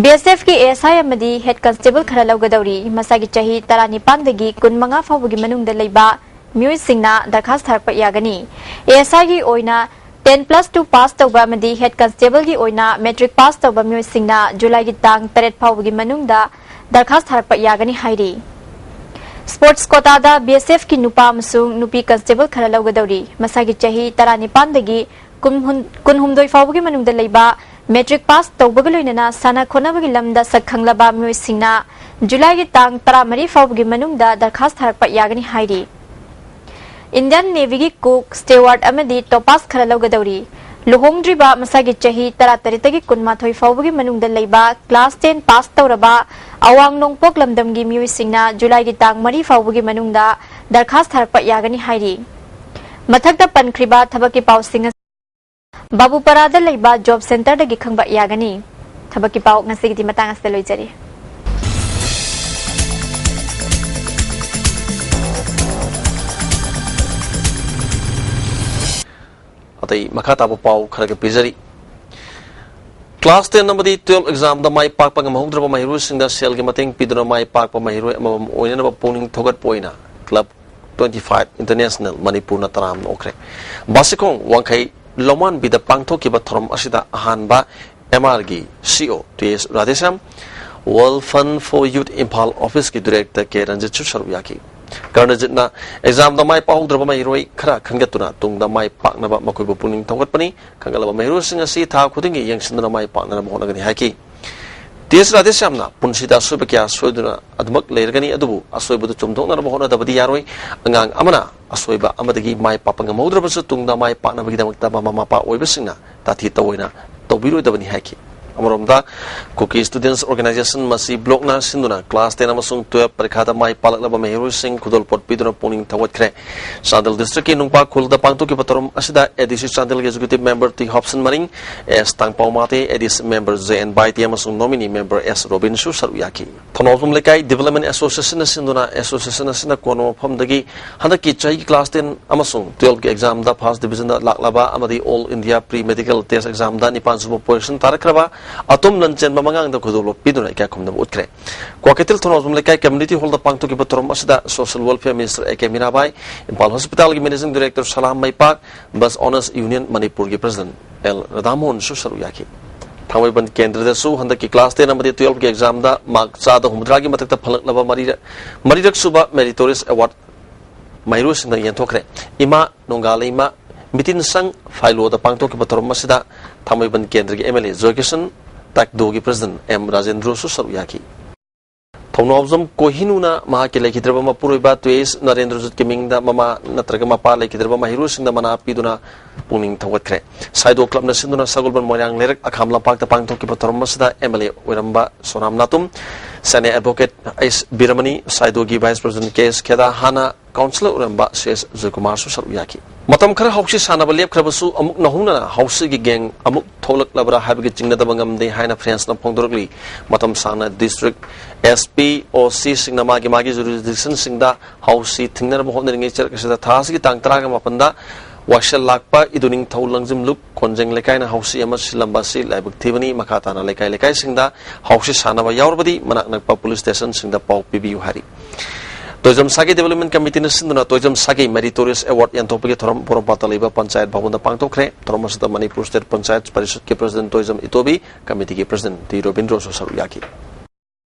BSFꯀꯤ ASI ꯑꯃꯗꯤ ꯍꯦꯗ ꯀꯟꯁꯇꯦꯕꯜ ꯈꯔ ꯂꯧꯒꯗꯧꯔꯤ꯫ ꯃꯁꯥꯒꯤ ꯆꯍꯤ ꯇꯔꯥꯅꯤꯄꯥꯟꯗꯒꯤ ꯀꯨꯟꯃꯉꯥ ꯐꯥꯎꯕꯒꯤ ꯃꯅꯨꯡꯗ ꯂꯩꯕ ꯃꯤꯑꯣꯏꯁꯤꯡꯅ ꯗꯔꯈꯥꯁ ꯊꯥꯔꯛꯄ ꯌꯥꯒꯅꯤ꯫ ASIꯒꯤ ꯑꯣꯏꯅ ten plus two ꯄꯥꯁ ꯇꯧꯕ ꯑꯃꯗꯤ ꯍꯦꯗ ꯀꯟꯁꯇꯦꯕꯜꯒꯤ ꯑꯣꯏꯅ ꯃꯦꯇ꯭ꯔꯤꯛ ꯄꯥꯁ ꯇꯧꯕ ꯃꯤꯑꯣꯏꯁꯤꯡꯅ ꯖꯨꯂꯥꯏꯒꯤ ꯇꯥꯡ ꯇꯔꯦꯠ ꯐꯥꯎꯕꯒꯤ ꯃꯅꯨꯡꯗ ꯗꯔꯈꯥꯁ ꯊꯥꯔꯛꯄ ꯌꯥꯒꯅꯤ ꯍꯥꯏꯔꯤ꯫ Sports quotaꯗ BSFꯀꯤ ꯅꯨꯄꯥ ꯑꯃꯁꯨꯡ ꯅꯨꯄꯤ ꯀꯟꯁꯇꯦꯕꯜ ꯈꯔ ꯂꯧꯒꯗꯧꯔꯤ꯫ ꯃꯁꯥꯒꯤ ꯆꯍꯤ ꯇꯔꯥꯅꯤꯄꯥꯟꯗꯒꯤ ꯀꯨꯟꯍꯨꯝ-, ꯀꯨꯟꯍꯨꯝꯗꯣꯏ ꯐꯥꯎꯕꯒꯤ ꯃꯅꯨꯡꯗ ꯂꯩꯕ, ꯃꯦꯇ꯭ꯔꯤꯛ ꯄꯥꯁ ꯇꯧꯕꯒ ꯂꯣꯏꯅꯅ ꯁꯥꯟꯅ ꯈꯣꯠꯅꯕꯒꯤ ꯂꯝꯗ ꯁꯛ ꯈꯪꯂꯕ ꯃꯤꯑꯣꯏꯁꯤꯡꯅ ꯖꯨꯂꯥꯏꯒꯤ ꯇꯥꯡ ꯇꯔꯥꯃꯔꯤ ꯐꯥꯎꯕꯒꯤ ꯃꯅꯨꯡꯗ ꯗꯔꯈꯥꯁ ꯊꯥꯔꯛꯄ ꯌꯥꯒꯅꯤ ꯍꯥꯏꯔꯤ꯫ Indian Navyꯒꯤ cook, steward ꯑꯃꯗꯤ topaz ꯈꯔ ꯂꯧꯒꯗꯧꯔꯤ꯫ ꯂꯨꯍꯣꯡꯗ꯭ꯔꯤꯕ, ꯃꯁꯥꯒꯤ ꯆꯍꯤ ꯇꯔꯥꯇꯔꯦꯠꯇꯒꯤ ꯀꯨꯟꯃꯥꯊꯣꯏ ꯐꯥꯎꯕꯒꯤ ꯃꯅꯨꯡꯗ ꯂꯩꯕ, class ten ꯄꯥꯁ ꯇꯧꯔꯕ ꯑꯋꯥꯡ ꯅꯣꯡꯄꯣꯛ ꯂꯝꯗꯝꯒꯤ ꯃꯤꯑꯣꯏꯁꯤꯡꯅ ꯖꯨꯂꯥꯏꯒꯤ ꯇꯥꯡ ꯃꯔꯤ ꯐꯥꯎꯕꯒꯤ ꯃꯅꯨꯡꯗ ꯗꯔꯈꯥꯁ ꯊꯥꯔꯛꯄ ꯌꯥꯒꯅꯤ ꯍꯥꯏꯔꯤ꯫ ꯃꯊꯛꯇ ꯄꯟꯈ꯭ꯔꯤꯕ ꯊꯕꯛꯀꯤ ꯄꯥꯎꯁꯤꯡ ꯑꯁꯤ ꯕꯥꯕꯨꯄꯥꯔꯥꯗ ꯂꯩꯕ ꯖꯣꯕ ꯁꯦꯟꯇꯔꯗꯒꯤ ꯈꯪꯕ ꯌꯥꯒꯅꯤ꯫ ꯊꯕꯛꯀꯤ ꯄꯥꯎ ꯉꯁꯤꯒꯤꯗꯤ ꯃꯇꯥꯡ ꯑꯁꯤꯗ ꯂꯣꯏꯖꯔꯤ꯫ ꯑꯇꯩ ꯃꯈꯥ ꯇꯥꯕ ꯄꯥꯎ ꯈꯔꯒ ꯄꯤꯖꯔꯤ꯫ Class ten ꯑꯃꯗꯤ twelve examꯗ ꯃꯥꯏ ꯄꯥꯛꯄ ꯉꯝꯍꯧꯗ꯭ꯔꯕ ꯃꯍꯩꯔꯣꯏꯁꯤꯡꯗ ꯁꯦꯜꯒꯤ ꯃꯇꯦꯡ ꯄꯤꯗꯨꯅ ꯃꯥꯏ ꯄꯥꯛꯄ ꯃꯍꯩꯔꯣꯏ ꯑꯃꯃꯝ ꯑꯣꯏꯅꯅꯕ ꯄꯨꯛꯅꯤꯡ ꯊꯧꯒꯠꯄ ꯑꯣꯏꯅ Club twenty five International ꯃꯅꯤꯄꯨꯔꯅ ꯇꯔꯥꯝꯅ ꯑꯣꯛꯈ꯭ꯔꯦ꯫ ꯕꯥꯁꯤꯈꯣꯡ ꯋꯥꯡꯈꯩ ꯂꯧꯃꯥꯟꯕꯤꯗ ꯄꯥꯡꯊꯣꯛꯈꯤꯕ ꯊꯧꯔꯝ ꯑꯁꯤꯗ ꯑꯍꯥꯟꯕ M R ꯒꯤ C E O T S Radheshyam, World Fund for Youth Imphal officeꯀꯤ director K ꯔꯟꯖꯤꯠꯁꯨ ꯁꯔꯨꯛ ꯌꯥꯈꯤ꯫ ꯀꯔꯅꯖꯤꯠꯅ examꯗ ꯃꯥꯏ ꯄꯥꯛꯍꯧꯗ꯭ꯔꯕ ꯃꯍꯩꯔꯣꯏ ꯈꯔ ꯈꯟꯒꯠꯇꯨꯅ ꯇꯨꯡꯗ ꯃꯥꯏ ꯄꯥꯛꯅꯕ ꯃꯈꯣꯏꯕꯨ ꯄꯨꯛꯅꯤꯡ ꯊꯧꯒꯠꯄꯅꯤ꯫ ꯈꯟꯒꯠꯂꯕ ꯃꯍꯩꯔꯣꯏꯁꯤꯡ ꯑꯁꯤ ꯊꯥ ꯈꯨꯗꯤꯡꯒꯤ ꯌꯦꯡꯁꯤꯟꯗꯨꯅ ꯃꯥꯏ ꯄꯥꯛꯅꯅꯕ ꯍꯣꯠꯅꯒꯅꯤ ꯍꯥꯏꯈꯤ꯫ T S ꯔꯥꯙꯦꯁ꯭ꯌꯥꯝꯅ ꯄꯨꯟꯁꯤꯗ ꯑꯁꯣꯏꯕ ꯀꯌꯥ ꯁꯣꯏꯗꯨꯅ ꯑꯗꯨꯃꯛ ꯂꯩꯔꯒꯅꯤ, ꯑꯗꯨꯕꯨ ꯑꯁꯣꯏꯕꯗꯨ ꯆꯨꯝꯊꯣꯛꯅꯅꯕ ꯍꯣꯠꯅꯗꯕꯗꯤ ꯌꯥꯔꯣꯏ꯫ ꯑꯉꯥꯡ ꯑꯃꯅ ꯑꯁꯣꯏꯕ ꯑꯃꯗꯒꯤ ꯃꯥꯏ ꯄꯥꯛꯄ ꯉꯝꯍꯧꯗ꯭ꯔꯕꯁꯨ ꯇꯨꯡꯗ ꯃꯥꯏ ꯄꯥꯛꯅꯕꯒꯤꯗꯃꯛꯇ ꯃꯃꯥ ꯃꯄꯥ ꯑꯣꯏꯕꯁꯤꯡꯅ ꯇꯥꯊꯤ ꯇꯧꯑꯣꯏꯅ ꯇꯧꯕꯤꯔꯣꯏꯗꯕꯅꯤ ꯍꯥꯏꯈꯤ꯫ ꯑꯃꯔꯣꯝꯗ, Kuki Students Organisation, ꯃꯁꯤ blockꯅ ꯁꯤꯟꯗꯨꯅ class ten ꯑꯃꯁꯨꯡ twelve ꯄꯔꯤꯈꯥꯗ ꯃꯥꯏ ꯄꯥꯛꯂꯛꯂꯕ ꯃꯍꯩꯔꯣꯏꯁꯤꯡ ꯈꯨꯗꯣꯜꯄꯣꯠ ꯄꯤꯗꯨꯅ ꯄꯨꯛꯅꯤꯡ ꯊꯧꯒꯠꯈ꯭ꯔꯦ꯫ ꯆꯥꯟꯗꯦꯜ districtꯀꯤ ꯅꯨꯡꯄꯥ ꯈꯨꯜꯗ ꯄꯥꯡꯊꯣꯛꯈꯤꯕ ꯊꯧꯔꯝ ꯑꯁꯤꯗ A D C ꯆꯥꯟꯗꯦꯜꯒꯤ executive member T ꯍꯣꯞꯁꯟ ꯃꯔꯤꯡ, S ꯇꯥꯡꯄꯥꯎ Mate, A D C member J N Baite ꯑꯃꯁꯨꯡ nominee member S ꯔꯣꯕꯤꯟꯁꯨ ꯁꯔꯨꯛ ꯌꯥꯈꯤ꯫ ꯊꯧꯅꯥꯎꯖꯝ ꯂꯩꯀꯥꯏ Development Associationꯅ ꯁꯤꯟꯗꯨꯅ association ꯑꯁꯤꯅ ꯀꯣꯟꯕ ꯃꯐꯝꯗꯒꯤ ꯍꯟꯗꯛꯀꯤ ꯆꯍꯤꯒꯤ class ten ꯑꯃꯁꯨꯡ twelveꯀꯤ examꯗ first divisionꯗ ꯂꯥꯛꯂꯕ ꯑꯃꯗꯤ All India Pre Medical Test examꯗ ꯅꯤꯄꯥꯟ ꯁꯨꯕ position ꯇꯥꯔꯛꯈ꯭ꯔꯕ ꯑꯇꯣꯝ ꯂꯟꯆꯦꯟꯕ ꯃꯉꯥꯡꯗ ꯈꯨꯗꯣꯜꯄꯣꯠ ꯄꯤꯗꯨꯅ ꯏꯀꯥꯏ ꯈꯨꯝꯅꯕ ꯎꯠꯈ꯭ꯔꯦ꯫ ꯀ꯭ꯋꯥꯀꯩꯊꯦꯜ ꯊꯧꯅꯥꯎꯖꯝ ꯂꯩꯀꯥꯏ community hallꯗ ꯄꯥꯡꯊꯣꯛꯈꯤꯕ ꯊꯧꯔꯝ ꯑꯁꯤꯗ Social Welfare Minister A K Mirabai, Imphal hospitalꯒꯤ managing director Salam ꯃꯩꯄꯥꯛ, Bus Owners Union ꯃꯅꯤꯄꯨꯔꯒꯤ president L ꯔꯥꯙꯥꯃꯣꯍꯟꯁꯨ ꯁꯔꯨꯛ ꯌꯥꯈꯤ꯫ ꯊꯥꯡꯃꯩꯕꯟ ꯀꯦꯟꯗ꯭ꯔꯗꯁꯨ ꯍꯟꯗꯛꯀꯤ class ten ꯑꯃꯗꯤ twelveꯀꯤ examꯗ mark ꯆꯥꯗ ꯍꯨꯝꯐꯨꯇꯔꯥꯒꯤ ꯃꯊꯛꯇ ꯐꯪꯂꯛꯂꯕ ꯃꯔꯤꯔꯛ, ꯃꯔꯤꯔꯛ ꯁꯨꯕ meritorious award ꯃꯍꯩꯔꯣꯏꯁꯤꯡꯗ ꯌꯦꯟꯊꯣꯛꯈ꯭ꯔꯦ꯫ ꯏꯃꯥ ꯅꯣꯡꯒꯥꯂꯩꯃ ꯃꯤꯇꯤꯟꯁꯪ ꯐꯥꯏꯂꯣꯗ ꯄꯥꯡꯊꯣꯛꯈꯤꯕ ꯊꯧꯔꯝ ꯑꯁꯤꯗ ꯊꯥꯡꯃꯩꯕꯟ ꯀꯦꯟꯗ꯭ꯔꯒꯤ M L A Joykishan, ꯇꯥꯛꯗꯣꯒꯤ president M ꯔꯥꯖꯦꯟꯗ꯭ꯔꯣꯁꯨ ꯁꯔꯨꯛ ꯌꯥꯈꯤ꯫ ꯊꯧꯅꯥꯎꯖꯝ ꯀꯣꯍꯤꯅꯨꯅ ꯃꯍꯥꯛꯀꯤ ꯂꯩꯈꯤꯗ꯭ꯔꯕ ꯃꯄꯨꯔꯣꯏꯕ ꯇꯨ ꯑꯦꯁ ꯅꯔꯦꯟꯗ꯭ꯔꯖꯤꯠꯀꯤ ꯃꯤꯡꯗ ꯃꯃꯥ ꯅꯠꯇ꯭ꯔꯒ ꯃꯄꯥ ꯂꯩꯈꯤꯗ꯭ꯔꯕ ꯃꯍꯩꯔꯣꯏꯁꯤꯡꯗ ꯃꯅꯥ ꯄꯤꯗꯨꯅ ꯄꯨꯛꯅꯤꯡ ꯊꯧꯒꯠꯈ꯭ꯔꯦ꯫ ꯁꯥꯏꯗꯣ clubꯅ ꯁꯤꯟꯗꯨꯅ ꯁꯒꯣꯜꯕꯟ ꯃꯣꯏꯔꯥꯡ ꯂꯩꯔꯛ ꯑꯈꯥꯝ ꯂꯝꯄꯥꯛꯇ ꯄꯥꯡꯊꯣꯛꯈꯤꯕ ꯊꯧꯔꯝ ꯑꯁꯤꯗ M L A ꯑꯣꯏꯔꯝꯕ ꯁꯣꯅꯥꯝ ꯅꯥꯇꯨꯝ, senior advocate ꯑꯩꯁ ꯕꯤꯔꯃꯅꯤ, ꯁꯥꯏꯗꯣꯒꯤ vice president ꯀꯦ ꯑꯦꯁ ꯈꯦꯗꯥ, ꯍꯥꯟꯅ councillor ꯑꯣꯏꯔꯝꯕ ꯁꯤ ꯑꯦꯁ ꯖꯣꯏꯀꯨꯃꯥꯔꯁꯨ ꯁꯔꯨꯛ ꯌꯥꯈꯤ꯫ ꯃꯇꯝ ꯈꯔ ꯍꯥꯎꯁꯤ ꯁꯥꯟꯅꯕ ꯂꯦꯞꯈ꯭ꯔꯕꯁꯨ, ꯑꯃꯨꯛ ꯅꯧꯍꯧꯅꯅ ꯍꯥꯎꯁꯤꯒꯤ ꯒꯦꯡ ꯑꯃꯨꯛ ꯊꯣꯛꯂꯛꯂꯕ꯭ꯔꯥ ꯍꯥꯏꯕꯒꯤ ꯆꯤꯡꯅꯗꯕ ꯉꯝꯗꯦ ꯍꯥꯏꯅ ꯐ꯭ꯔꯦꯟꯁꯅ ꯐꯣꯡꯗꯣꯔꯛꯂꯤ꯫ ꯃꯇꯝ ꯁꯥꯡꯅ ꯗꯤꯁꯇ꯭ꯔꯤꯛ ꯑꯦꯁ ꯄꯤ ꯑꯣ ꯁꯤꯁꯤꯡꯅ ꯃꯥꯒꯤ ꯃꯥꯒꯤ ꯖꯨꯔꯤꯁꯗꯤꯛꯁꯟꯁꯤꯡꯗ ꯍꯥꯎꯁꯤ ꯊꯤꯡꯅꯅꯕ ꯍꯣꯠꯅꯔꯤꯉꯩ ꯆꯔꯛ ꯑꯁꯤꯗ ꯊꯥ ꯑꯁꯤꯒꯤ ꯇꯥꯡ ꯇꯔꯥꯒ ꯃꯥꯄꯟꯗ ꯋꯥꯏꯁꯦꯜ ꯂꯥꯛꯄ ꯏꯗꯨꯅꯤꯡꯊꯧ ꯂꯪꯖꯤꯝ ꯂꯨꯞ ꯀꯣꯟꯖꯦꯡ ꯂꯩꯀꯥꯏꯅ ꯍꯥꯎꯁꯤ ꯑꯃ ꯁꯤꯜꯂꯝꯕ ꯑꯁꯤ ꯂꯥꯏꯕꯛ ꯊꯤꯕꯅꯤ꯫ ꯃꯈꯥ ꯇꯥꯅ ꯂꯩꯀꯥꯏ ꯂꯩꯀꯥꯏꯁꯤꯡꯗ ꯍꯥꯎꯁꯤ ꯁꯥꯟꯅꯕ ꯌꯥꯎꯔꯕꯗꯤ ꯃꯅꯥꯛ ꯅꯛꯄ ꯄꯨꯂꯤꯁ ꯁ꯭ꯇꯦꯁꯟꯁꯤꯡꯗ ꯄꯥꯎ ꯄꯤꯕꯤꯌꯨ ꯍꯥꯏꯔꯤ꯫ ꯇꯣꯏꯖꯝ ꯁꯥꯒꯩ ꯗꯤꯕꯦꯂꯞꯃꯦꯟ ꯀꯃꯤꯇꯤꯅ ꯁꯤꯟꯗꯨꯅ ꯇꯣꯏꯖꯝ ꯁꯥꯒꯩ ꯃꯦꯔꯤꯇꯣꯔꯤꯌꯁ ꯑꯦꯋꯥꯔꯗ ꯌꯦꯟꯊꯣꯛꯄꯒꯤ ꯊꯧꯔꯝ ꯄꯣꯔꯣꯝꯄꯥꯠꯇ ꯂꯩꯕ ꯄꯟꯆꯥꯌꯠ ꯚꯕꯟꯗ ꯄꯥꯡꯊꯣꯛꯈ꯭ꯔꯦ꯫ ꯊꯧꯔꯝ ꯑꯁꯤꯗ ꯃꯅꯤꯄꯨꯔ ꯁ꯭ꯇꯦꯠ ꯄꯟꯆꯥꯌꯠ ꯄꯔꯤꯁꯠꯀꯤ ꯄ꯭ꯔꯁꯤꯗꯦꯟꯠ ꯇꯣꯏꯖꯝ ꯏꯇꯣꯕꯤ, ꯀꯃꯤꯇꯤꯒꯤ ꯄ꯭ꯔꯁꯤꯗꯦꯟꯠ ꯇꯤ ꯔꯣꯕꯤꯟꯗ꯭ꯔꯣꯁꯨ ꯁꯔꯨꯛ ꯌꯥꯈꯤ꯫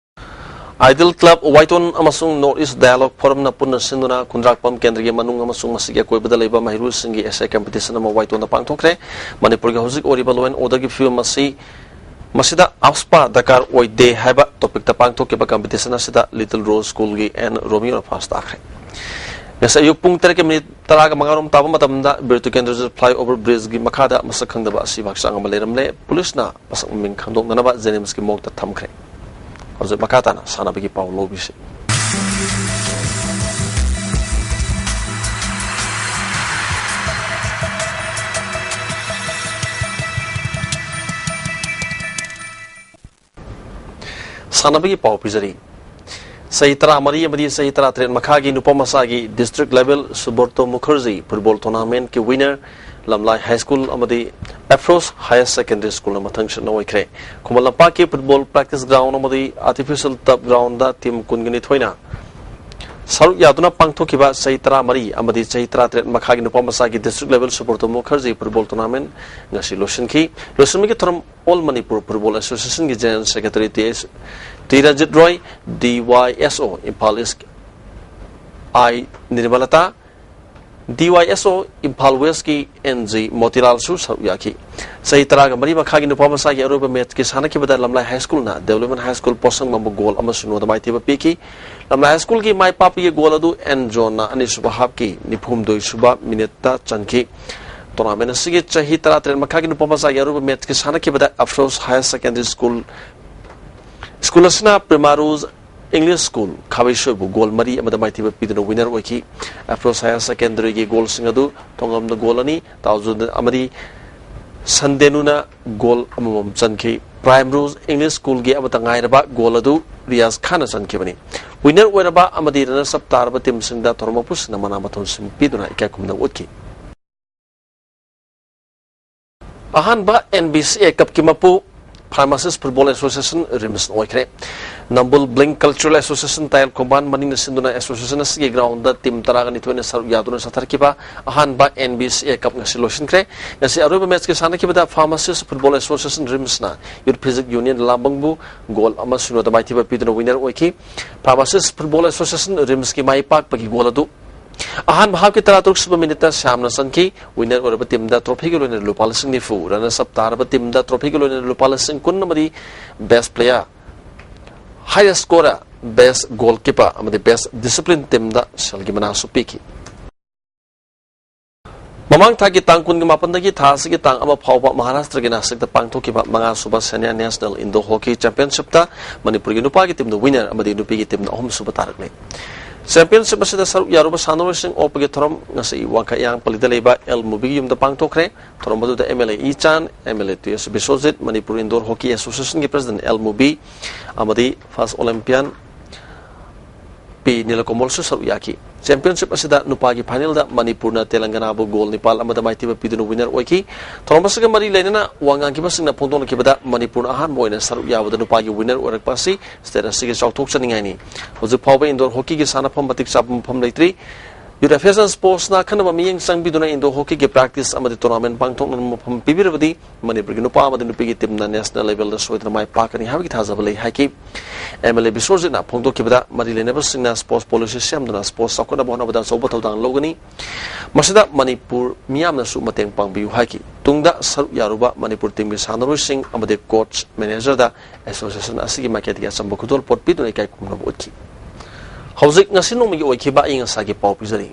ꯑꯥꯏꯗꯜ ꯀ꯭ꯂꯕ ꯋꯥꯏꯇꯣꯟ ꯑꯃꯁꯨꯡ ꯅꯣꯔꯠ ꯏꯁ ꯗꯥꯏꯂꯣꯒ ꯐꯣꯔꯝꯅ ꯄꯨꯟꯅ ꯁꯤꯟꯗꯨꯅ ꯈꯨꯟꯗ꯭ꯔꯥꯛꯄꯝ ꯀꯦꯟꯗ꯭ꯔꯒꯤ ꯃꯅꯨꯡ ꯑꯃꯁꯨꯡ ꯃꯁꯤꯒꯤ ꯑꯀꯣꯏꯕꯗ ꯂꯩꯕ ꯃꯍꯩꯔꯣꯏꯁꯤꯡꯒꯤ ꯑꯦꯁꯦ ꯀꯝꯄꯤꯇꯤꯁꯟ ꯑꯃ ꯋꯥꯏꯇꯣꯟꯗ ꯄꯥꯡꯊꯣꯛꯈ꯭ꯔꯦ꯫ ꯃꯅꯤꯄꯨꯔꯒꯤ ꯍꯧꯖꯤꯛ ꯑꯣꯏꯔꯤꯕ ꯂꯣ ꯑꯦꯟ ꯑꯣꯔꯗꯔꯒꯤ ꯐꯤꯕꯝ ꯑꯁꯤ ꯃꯁꯤꯗ ꯑꯞꯁꯄꯥ ꯗꯔꯀꯥꯔ ꯑꯣꯏꯗꯦ ꯍꯥꯏꯕ ꯇꯣꯄꯤꯛꯇ ꯄꯥꯡꯊꯣꯛꯈꯤꯕ ꯀꯝꯄꯤꯇꯤꯁꯟ ꯑꯁꯤꯗ ꯂꯤꯇꯜ ꯔꯣꯖ ꯁ꯭ꯀꯨꯜꯒꯤ ꯑꯦꯟ ꯔꯣꯃꯤꯌꯣꯅ ꯐꯥꯔꯁ ꯇꯥꯈ꯭ꯔꯦ꯫ ꯉꯁꯤ ꯑꯌꯨꯛ ꯄꯨꯡ ꯇꯔꯦꯠꯀꯤ ꯃꯤꯅꯤꯠ ꯇꯔꯥꯒ ꯃꯉꯥꯔꯣꯝ ꯇꯥꯕ ꯃꯇꯝꯗ ꯕꯤꯔ ꯇꯤꯀꯦꯟꯗ꯭ꯔꯖꯤꯠ ꯐ꯭ꯂꯥꯏꯑꯣꯚꯔ ꯕ꯭ꯔꯤꯖꯀꯤ ꯃꯈꯥꯗ ꯃꯁꯛ ꯈꯪꯗꯕ ꯑꯁꯤꯕ ꯍꯛꯆꯥꯡ ꯑꯃ ꯂꯩꯔꯝꯂꯦ꯫ ꯄꯨꯂꯤꯁꯅ ꯃꯁꯛ ꯃꯃꯤꯡ ꯈꯪꯗꯣꯛꯅꯅꯕ ꯖꯦꯅꯤꯝꯁꯀꯤ ꯃꯣꯔꯒꯇ ꯊꯝꯈ꯭ꯔꯦ꯫ ꯍꯧꯖꯤꯛ ꯃꯈꯥ ꯇꯥꯅ ꯁꯥꯟꯅꯕꯒꯤ ꯄꯥꯎ ꯂꯧꯕꯤꯁꯤ꯫ ꯁꯥꯟꯅꯕꯒꯤ ꯄꯥꯎ ꯄꯤꯖꯔꯤ꯫ ꯆꯍꯤ ꯇꯔꯥꯃꯔꯤ ꯑꯃꯗꯤ ꯆꯍꯤ ꯇꯔꯥꯇꯔꯦꯠ ꯃꯈꯥꯒꯤ ꯅꯨꯄꯥ ꯃꯆꯥꯒꯤ district level Subrato Mukherjee football ꯇꯣꯔꯅꯥꯃꯦꯟꯠꯀꯤ ꯋꯤꯅꯔ ꯂꯝꯂꯥꯏ ꯍꯥꯏ ꯁ꯭ꯀꯨꯜ ꯑꯃꯗꯤ ꯑꯦꯐ꯭ꯔꯣꯁ ꯍꯥꯌꯔ ꯁꯦꯀꯦꯟꯗꯔꯤ ꯁ꯭ꯀꯨꯜꯅ ꯃꯊꯪ ꯁꯤꯠꯅ ꯑꯣꯏꯈ꯭ꯔꯦ꯫ ꯈꯨꯃꯟ ꯂꯝꯄꯥꯛꯀꯤ ꯐꯨꯠꯕꯣꯜ ꯄ꯭ꯔꯦꯛꯇꯤꯁ ꯒ꯭ꯔꯥꯎꯟ ꯑꯃꯗꯤ ꯑꯥꯔꯇꯤꯐꯤꯁꯤꯌꯦꯜ ꯇꯔꯐ ꯒ꯭ꯔꯥꯎꯟꯗ ꯇꯤꯝ ꯀꯨꯟꯒ ꯅꯤꯊꯣꯏꯅ ꯁꯔꯨꯛ ꯌꯥꯗꯨꯅ ꯄꯥꯡꯊꯣꯛꯈꯤꯕ ꯆꯍꯤ ꯇꯔꯥꯃꯔꯤ ꯑꯃꯗꯤ ꯆꯍꯤ ꯇꯔꯥꯇꯔꯦꯠ ꯃꯈꯥꯒꯤ ꯅꯨꯄꯥ ꯃꯆꯥꯒꯤ district level Subrato Mukherjee football tournament ꯉꯁꯤ ꯂꯣꯏꯁꯤꯟꯈꯤ꯫ ꯂꯣꯏꯁꯤꯟꯕꯒꯤ ꯊꯧꯔꯝ ꯑꯣꯜ ꯃꯅꯤꯄꯨꯔ ꯐꯨꯠꯕꯣꯜ ꯑꯦꯁꯣꯁꯤꯌꯦꯁꯟꯒꯤ general secretary T S, T Ranjit Roy, D Y S O Imphal ꯏꯁ ꯑꯥꯏ ꯅꯤꯔꯃꯂꯇꯥ, ꯗꯤ ꯋꯥꯏ ꯑꯦꯁ ꯑꯣ ꯏꯝꯐꯥꯜ ꯋꯦꯁꯀꯤ ꯑꯦꯟ ꯖꯤ ꯃꯣꯇꯤꯂꯥꯜꯁꯨ ꯁꯔꯨꯛ ꯌꯥꯈꯤ꯫ ꯆꯍꯤ ꯇꯔꯥꯒ ꯃꯔꯤ ꯃꯈꯥꯒꯤ ꯅꯨꯄꯥ ꯃꯆꯥꯒꯤ ꯑꯔꯣꯏꯕ ꯃꯦꯆꯀꯤ ꯁꯥꯟꯅꯈꯤꯕꯗ ꯂꯝꯂꯥꯏ ꯍꯥꯏ ꯁ꯭ꯀꯨꯜꯅ ꯗꯦꯕꯂꯞꯃꯦꯟ ꯍꯥꯏ ꯁ꯭ꯀꯨꯜ ꯄꯣꯠꯁꯪꯕꯝꯕꯨ ꯒꯣꯜ ꯑꯃꯁꯨꯡ ꯅꯣꯗ ꯃꯥꯏꯊꯤꯕ ꯄꯤꯈꯤ꯫ ꯂꯝꯂꯥꯏ ꯍꯥꯏ ꯁ꯭ꯀꯨꯜꯒꯤ ꯃꯥꯏ ꯄꯥꯛꯄꯒꯤ ꯒꯣꯜ ꯑꯗꯨ ꯑꯦꯟ ꯖꯣꯟꯅ ꯑꯅꯤꯁꯨꯕ ꯍꯥꯞꯀꯤ ꯅꯤꯐꯨꯍꯨꯝꯗꯣꯏ ꯁꯨꯕ ꯃꯤꯅꯤꯠꯇ ꯆꯟꯈꯤ꯫ ꯇꯣꯔꯅꯥꯃꯦꯟ ꯑꯁꯤꯒꯤ ꯆꯍꯤ ꯇꯔꯥꯇꯔꯦꯠ ꯃꯈꯥꯒꯤ ꯅꯨꯄꯥ ꯃꯆꯥꯒꯤ ꯑꯔꯣꯏꯕ ꯃꯦꯆꯀꯤ ꯁꯥꯟꯅꯈꯤꯕꯗ ꯑꯐ꯭ꯔꯣꯁ ꯍꯥꯌꯔ ꯁꯦꯀꯦꯟꯗꯔꯤ ꯁ꯭ꯀꯨꯜ, ꯁ꯭ꯀꯨꯜ ꯑꯁꯤꯅ ꯄ꯭ꯔꯤꯃꯥꯔꯨꯖ English School, ꯈꯥꯕꯩꯁꯣꯏꯕꯨ ꯒꯣꯜ ꯃꯔꯤ ꯑꯃꯗ ꯃꯥꯏꯊꯤꯕ ꯄꯤꯗꯨꯅ ꯋꯤꯅꯔ ꯑꯣꯏꯈꯤ꯫ Afroz Higher Secondaryꯒꯤ ꯒꯣꯜꯁꯤꯡ ꯑꯗꯨ ꯊꯣꯡꯉꯝꯅ ꯒꯣꯜ ꯑꯅꯤ, ꯇꯥꯎꯖꯨꯟ ꯑꯃꯗꯤ ꯁꯟꯗꯦꯅꯨꯅ ꯒꯣꯜ ꯑꯃꯃꯝ ꯆꯟꯈꯤ꯫ Primrose English Schoolꯒꯤ ꯑꯃꯠꯇ ꯉꯥꯏꯔꯕ ꯒꯣꯜ ꯑꯗꯨ ꯔꯤꯌꯥꯖ ꯈꯥꯟꯅ ꯆꯟꯈꯤꯕꯅꯤ꯫ ꯋꯤꯅꯔ ꯑꯣꯏꯔꯕ ꯑꯃꯗꯤ ꯔꯅꯔꯁ ꯑꯞ ꯇꯥꯔꯕ ꯇꯤꯝꯁꯤꯡꯗ ꯊꯧꯔꯝ ꯃꯄꯨꯁꯤꯡꯅ ꯃꯅꯥ ꯃꯊꯨꯝꯁꯤꯡ ꯄꯤꯗꯨꯅ ꯏꯀꯥꯏ ꯈꯨꯝꯅꯕ ꯎꯠꯈꯤ꯫ ꯑꯍꯥꯟꯕ NBCA Cupꯀꯤ ꯃꯄꯨ Pharmacist Football Association RIMSꯅ ꯑꯣꯏꯈ꯭ꯔꯦ꯫ ꯅꯝꯕꯨꯜ Bling Cultural Association ꯇꯥꯌꯦꯜ ꯈꯣꯡꯕꯥꯟ ꯃꯅꯤꯡꯅ ꯁꯤꯟꯗꯨꯅ association ꯑꯁꯤꯒꯤ groundꯗ team ꯇꯔꯥꯒ ꯅꯤꯊꯣꯏꯅ ꯁꯔꯨꯛ ꯌꯥꯗꯨꯅ ꯆꯠꯊꯔꯛꯈꯤꯕ ꯑꯍꯥꯟꯕ NBCA Cup ꯉꯁꯤ ꯂꯣꯏꯁꯤꯟꯈ꯭ꯔꯦ꯫ ꯉꯁꯤ ꯑꯔꯣꯏꯕ matchꯀꯤ ꯁꯥꯟꯅꯈꯤꯕꯗ Pharmacist Football Association RIMSꯅ Youth Physique Union ꯂꯥꯝꯕꯪꯕꯨ ꯒꯣꯜ ꯑꯃ ꯁꯤꯅꯣꯗ ꯃꯥꯏꯊꯤꯕ ꯄꯤꯗꯨꯅ ꯋꯤꯅꯔ ꯑꯣꯏꯈꯤ꯫ Pharmacist Football Association RIMSꯀꯤ ꯃꯥꯏ ꯄꯥꯛꯄꯒꯤ ꯒꯣꯜ ꯑꯗꯨ ꯑꯍꯥꯟꯕ ꯍꯥꯞꯀꯤ ꯇꯔꯥꯇꯔꯨꯛ ꯁꯨꯕ ꯃꯤꯅꯤꯠꯇ ꯁ꯭ꯌꯥꯝꯅ ꯆꯟꯈꯤ꯫ ꯋꯤꯅꯔ ꯑꯣꯏꯔꯕ ꯇꯤꯝꯗ ꯇ꯭ꯔꯣꯐꯤꯒꯤ ꯂꯣꯏꯅꯅ ꯂꯨꯄꯥ ꯂꯤꯁꯤꯡ ꯅꯤꯐꯨ, ꯔꯅꯔꯁ ꯑꯞ ꯇꯥꯔꯕ ꯇꯤꯝꯗ ꯇ꯭ꯔꯣꯐꯤꯒꯤ ꯂꯣꯏꯅꯅ ꯂꯨꯄꯥ ꯂꯤꯁꯤꯡ ꯀꯨꯟ ꯑꯃꯗꯤ best player, highest scorer, best goalkeeper ꯑꯃꯗꯤ best discipline ꯇꯤꯝꯗ ꯁꯦꯜꯒꯤ ꯃꯅꯥꯁꯨ ꯄꯤꯈꯤ꯫ ꯃꯃꯥꯡ ꯊꯥꯒꯤ ꯇꯥꯡ ꯀꯨꯟꯒ ꯃꯥꯄꯟꯗꯒꯤ ꯊꯥ ꯑꯁꯤꯒꯤ ꯇꯥꯡ ꯑꯃ ꯐꯥꯎꯕ ꯃꯍꯥꯔꯥꯁꯇ꯭ꯔꯒꯤ ꯅꯥꯁꯤꯛꯇ ꯄꯥꯡꯊꯣꯛꯈꯤꯕ ꯃꯉꯥꯁꯨꯕ Senior National Indoor Hockey Championshipꯇ ꯃꯅꯤꯄꯨꯔꯒꯤ ꯅꯨꯄꯥꯒꯤ ꯇꯤꯝꯅ ꯋꯤꯅꯔ ꯑꯃꯗꯤ ꯅꯨꯄꯤꯒꯤ ꯇꯤꯝꯅ ꯑꯍꯨꯝꯁꯨꯕ ꯇꯥꯔꯛꯂꯦ꯫ Championship ꯑꯁꯤꯗ ꯁꯔꯨꯛ ꯌꯥꯔꯨꯕ ꯁꯥꯟꯅꯔꯣꯏꯁꯤꯡ ꯑꯣꯛꯄꯒꯤ ꯊꯧꯔꯝ ꯉꯁꯤ ꯋꯥꯡꯈꯩ ꯍꯤꯌꯥꯡꯄꯜꯂꯤꯗ ꯂꯩꯕ ꯑꯦꯜ ꯃꯨꯕꯤꯒꯤ ꯌꯨꯝꯗ ꯄꯥꯡꯊꯣꯛꯈ꯭ꯔꯦ꯫ ꯊꯧꯔꯝ ꯑꯗꯨꯗ MLA ꯏ ꯆꯥꯟ, MLA T S Biswajit, Manipur Indoor Hockey Associationꯒꯤ president ꯑꯦꯜ ꯃꯨꯕꯤ ꯑꯃꯗꯤ first Olympian ꯄꯤ ꯅꯤꯂꯀꯣꯃꯜꯁꯨ ꯁꯔꯨꯛ ꯌꯥꯈꯤ꯫ Championship ꯑꯁꯤꯗ ꯅꯨꯄꯥꯒꯤ finalꯗ ꯃꯅꯤꯄꯨꯔꯅ ꯇꯦꯂꯪꯒꯅꯥꯕꯨ ꯒꯣꯜ ꯅꯤꯄꯥꯜ ꯑꯃꯗ ꯃꯥꯏꯊꯤꯕ ꯄꯤꯗꯨꯅ ꯋꯤꯅꯔ ꯑꯣꯏꯈꯤ꯫ ꯊꯧꯔꯝ ꯑꯁꯤꯒ ꯃꯔꯤ ꯂꯩꯅꯅ ꯋꯥ ꯉꯥꯡꯈꯤꯕꯁꯤꯡꯅ ꯐꯣꯡꯗꯣꯛꯅꯈꯤꯕꯗ, ꯃꯅꯤꯄꯨꯔꯅ ꯑꯍꯥꯟꯕ ꯑꯣꯏꯅ ꯁꯔꯨꯛ ꯌꯥꯕꯗ ꯅꯨꯄꯥꯒꯤ ꯋꯤꯅꯔ ꯑꯣꯏꯔꯛꯄ ꯑꯁꯤ state ꯑꯁꯤꯒꯤ ꯆꯥꯎꯊꯣꯛꯆꯅꯤꯡꯉꯥꯏꯅꯤ꯫ ꯍꯧꯖꯤꯛ ꯐꯥꯎꯕ indoor hockeyꯒꯤ ꯁꯥꯟꯅꯐꯝ ꯃꯇꯤꯛ ꯆꯥꯕ ꯃꯐꯝ ꯂꯩꯇ꯭ꯔꯤ꯫ Youth Affairs and Sportsꯅ ꯑꯈꯟꯅꯕ ꯃꯤꯠꯌꯦꯡ ꯆꯪꯕꯤꯗꯨꯅ indoor hockeyꯒꯤ practice ꯑꯃꯗꯤ tournament ꯄꯥꯡꯊꯣꯛꯅꯕ ꯃꯐꯝ ꯄꯤꯕꯤꯔꯕꯗꯤ, ꯃꯅꯤꯄꯨꯔꯒꯤ ꯅꯨꯄꯥ ꯑꯃꯗꯤ ꯅꯨꯄꯤꯒꯤ teamꯅ national levelꯗ ꯁꯣꯏꯗꯅ ꯃꯥꯏ ꯄꯥꯛꯀꯅꯤ ꯍꯥꯏꯕꯒꯤ ꯊꯥꯖꯕ ꯂꯩ ꯍꯥꯏꯈꯤ꯫ MLA ꯕꯤꯁ꯭ꯋꯖꯤꯠꯅ ꯐꯣꯡꯗꯣꯛꯈꯤꯕꯗ, ꯃꯔꯤ ꯂꯩꯅꯕꯁꯤꯡꯅ sports policy ꯁꯦꯝꯗꯨꯅ sports ꯆꯥꯎꯈꯠꯅꯕ ꯍꯣꯠꯅꯕꯗ ꯑꯆꯧꯕ ꯊꯧꯗꯥꯡ ꯂꯧꯒꯅꯤ꯫ ꯃꯁꯤꯗ ꯃꯅꯤꯄꯨꯔ ꯃꯤꯌꯥꯝꯅꯁꯨ ꯃꯇꯦꯡ ꯄꯥꯡꯕꯤꯌꯨ ꯍꯥꯏꯈꯤ꯫ ꯇꯨꯡꯗ ꯁꯔꯨꯛ ꯌꯥꯔꯨꯕ ꯃꯅꯤꯄꯨꯔ teamꯒꯤ ꯁꯥꯟꯅꯔꯣꯏꯁꯤꯡ ꯑꯃꯗꯤ coach, managerꯗ association ꯑꯁꯤꯒꯤ ꯃꯥꯏꯀꯩꯗꯒꯤ ꯑꯆꯝꯕ ꯈꯨꯗꯣꯜꯄꯣꯠ ꯄꯤꯗꯨꯅ ꯏꯀꯥꯏ ꯈꯨꯝꯅꯕ ꯎꯠꯈꯤ꯫ ꯍꯧꯖꯤꯛ ꯉꯁꯤ ꯅꯣꯡꯃꯒꯤ ꯑꯣꯏꯈꯤꯕ ꯑꯏꯪ ꯑꯁꯥꯒꯤ ꯄꯥꯎ ꯄꯤꯖꯔꯤ꯫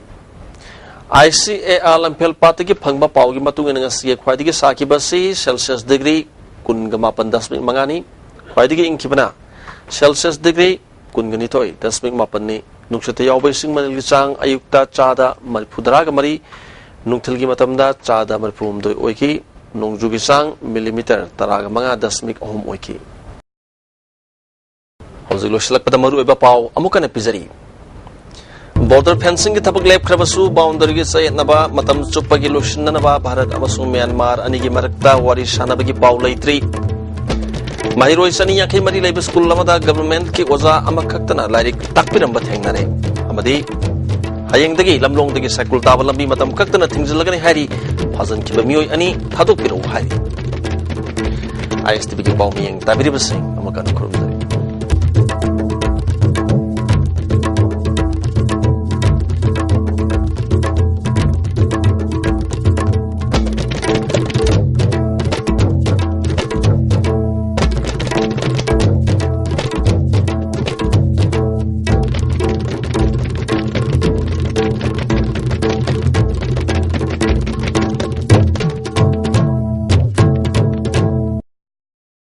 ICAR ꯂꯝꯐꯦꯜ ꯄꯥꯠꯇꯒꯤ ꯐꯪꯕ ꯄꯥꯎꯒꯤ ꯃꯇꯨꯡ ꯏꯟꯅ, ꯉꯁꯤꯒꯤ ꯈ꯭ꯋꯥꯏꯗꯒꯤ ꯁꯥꯈꯤꯕ ꯑꯁꯤ Celsius degree ꯀꯨꯟꯒ ꯃꯥꯄꯟ ꯗꯁꯃꯤꯛ ꯃꯉꯥꯅꯤ꯫ ꯈ꯭ꯋꯥꯏꯗꯒꯤ ꯏꯪꯈꯤꯕꯅ Celsius degree ꯀꯨꯟꯒ ꯅꯤꯊꯣꯏ ꯗꯁꯃꯤꯛ ꯃꯥꯄꯟꯅꯤ꯫ ꯅꯨꯡꯁꯤꯠꯇ ꯌꯥꯎꯕ ꯏꯁꯤꯡ ꯃꯅꯤꯜꯒꯤ ꯆꯥꯡ ꯑꯌꯨꯛꯇ ꯆꯥꯗ ꯃꯔꯤꯐꯨ ꯇꯔꯥꯒ ꯃꯔꯤ, ꯅꯨꯡꯊꯤꯜꯒꯤ ꯃꯇꯝꯗ ꯆꯥꯗ ꯃꯔꯤꯐꯨ ꯍꯨꯝꯗꯣꯏ ꯑꯣꯏꯈꯤ꯫ ꯅꯣꯡꯖꯨꯒꯤ ꯆꯥꯡ ꯃꯤꯂꯤꯃꯤꯇꯔ ꯇꯔꯥꯒ ꯃꯉꯥ ꯗꯁꯃꯤꯛ ꯑꯍꯨꯝ ꯑꯣꯏꯈꯤ꯫ ꯍꯧꯖꯤꯛ ꯂꯣꯏꯁꯤꯜꯂꯛꯄꯗ ꯃꯔꯨꯑꯣꯏꯕ ꯄꯥꯎ ꯑꯃꯨꯛ ꯍꯟꯅ ꯄꯤꯖꯔꯤ꯫ ꯕꯣꯔꯗꯔ ꯐꯦꯟꯁꯤꯡꯒꯤ ꯊꯕꯛ ꯂꯦꯞꯈ꯭ꯔꯕꯁꯨ, ꯕꯥꯎꯟꯗꯔꯤꯒꯤ ꯆꯌꯦꯠꯅꯕ ꯃꯇꯝ ꯆꯨꯞꯄꯒꯤ ꯂꯣꯏꯁꯤꯟꯅꯅꯕ ꯚꯥꯔꯠ ꯑꯃꯁꯨꯡ ꯃ꯭ꯌꯥꯟꯃꯥꯔ ꯑꯅꯤꯒꯤ ꯃꯔꯛꯇ ꯋꯥꯔꯤ ꯁꯥꯟꯅꯕꯒꯤ ꯄꯥꯎ ꯂꯩꯇ꯭ꯔꯤ꯫ ꯃꯍꯩꯔꯣꯏ ꯆꯅꯤ ꯌꯥꯡꯈꯩ ꯃꯔꯤ ꯂꯩꯕ ꯁ꯭ꯀꯨꯜ ꯑꯃꯗ ꯒꯚꯔꯟꯃꯦꯟꯠꯀꯤ ꯑꯣꯖꯥ ꯑꯃꯈꯛꯇꯅ ꯂꯥꯏꯔꯤꯛ ꯇꯥꯛꯄꯤꯔꯝꯕ ꯊꯦꯡꯅꯔꯦ꯫ ꯑꯃꯗꯤ ꯍꯌꯦꯡꯗꯒꯤ ꯂꯝꯂꯣꯡꯗꯒꯤ ꯁꯥꯏꯀꯨꯜ ꯇꯥꯕ ꯂꯝꯕꯤ ꯃꯇꯝ ꯈꯛꯇꯅ ꯊꯤꯡꯖꯤꯜꯂꯒꯅꯤ ꯍꯥꯏꯔꯤ꯫ ꯐꯥꯖꯤꯟꯈꯤꯕ ꯃꯤꯑꯣꯏ ꯑꯅꯤ ꯊꯥꯗꯣꯛꯄꯤꯔꯛꯎ ꯍꯥꯏꯔꯤ꯫ ISTVꯒꯤ ꯄꯥꯎ ꯃꯤꯌꯦꯡ ꯇꯥꯕꯤꯔꯤꯕꯁꯤꯡ ꯑꯃꯨꯛ ꯍꯟꯅ ꯈꯨꯔꯨꯝꯖꯔꯤ꯫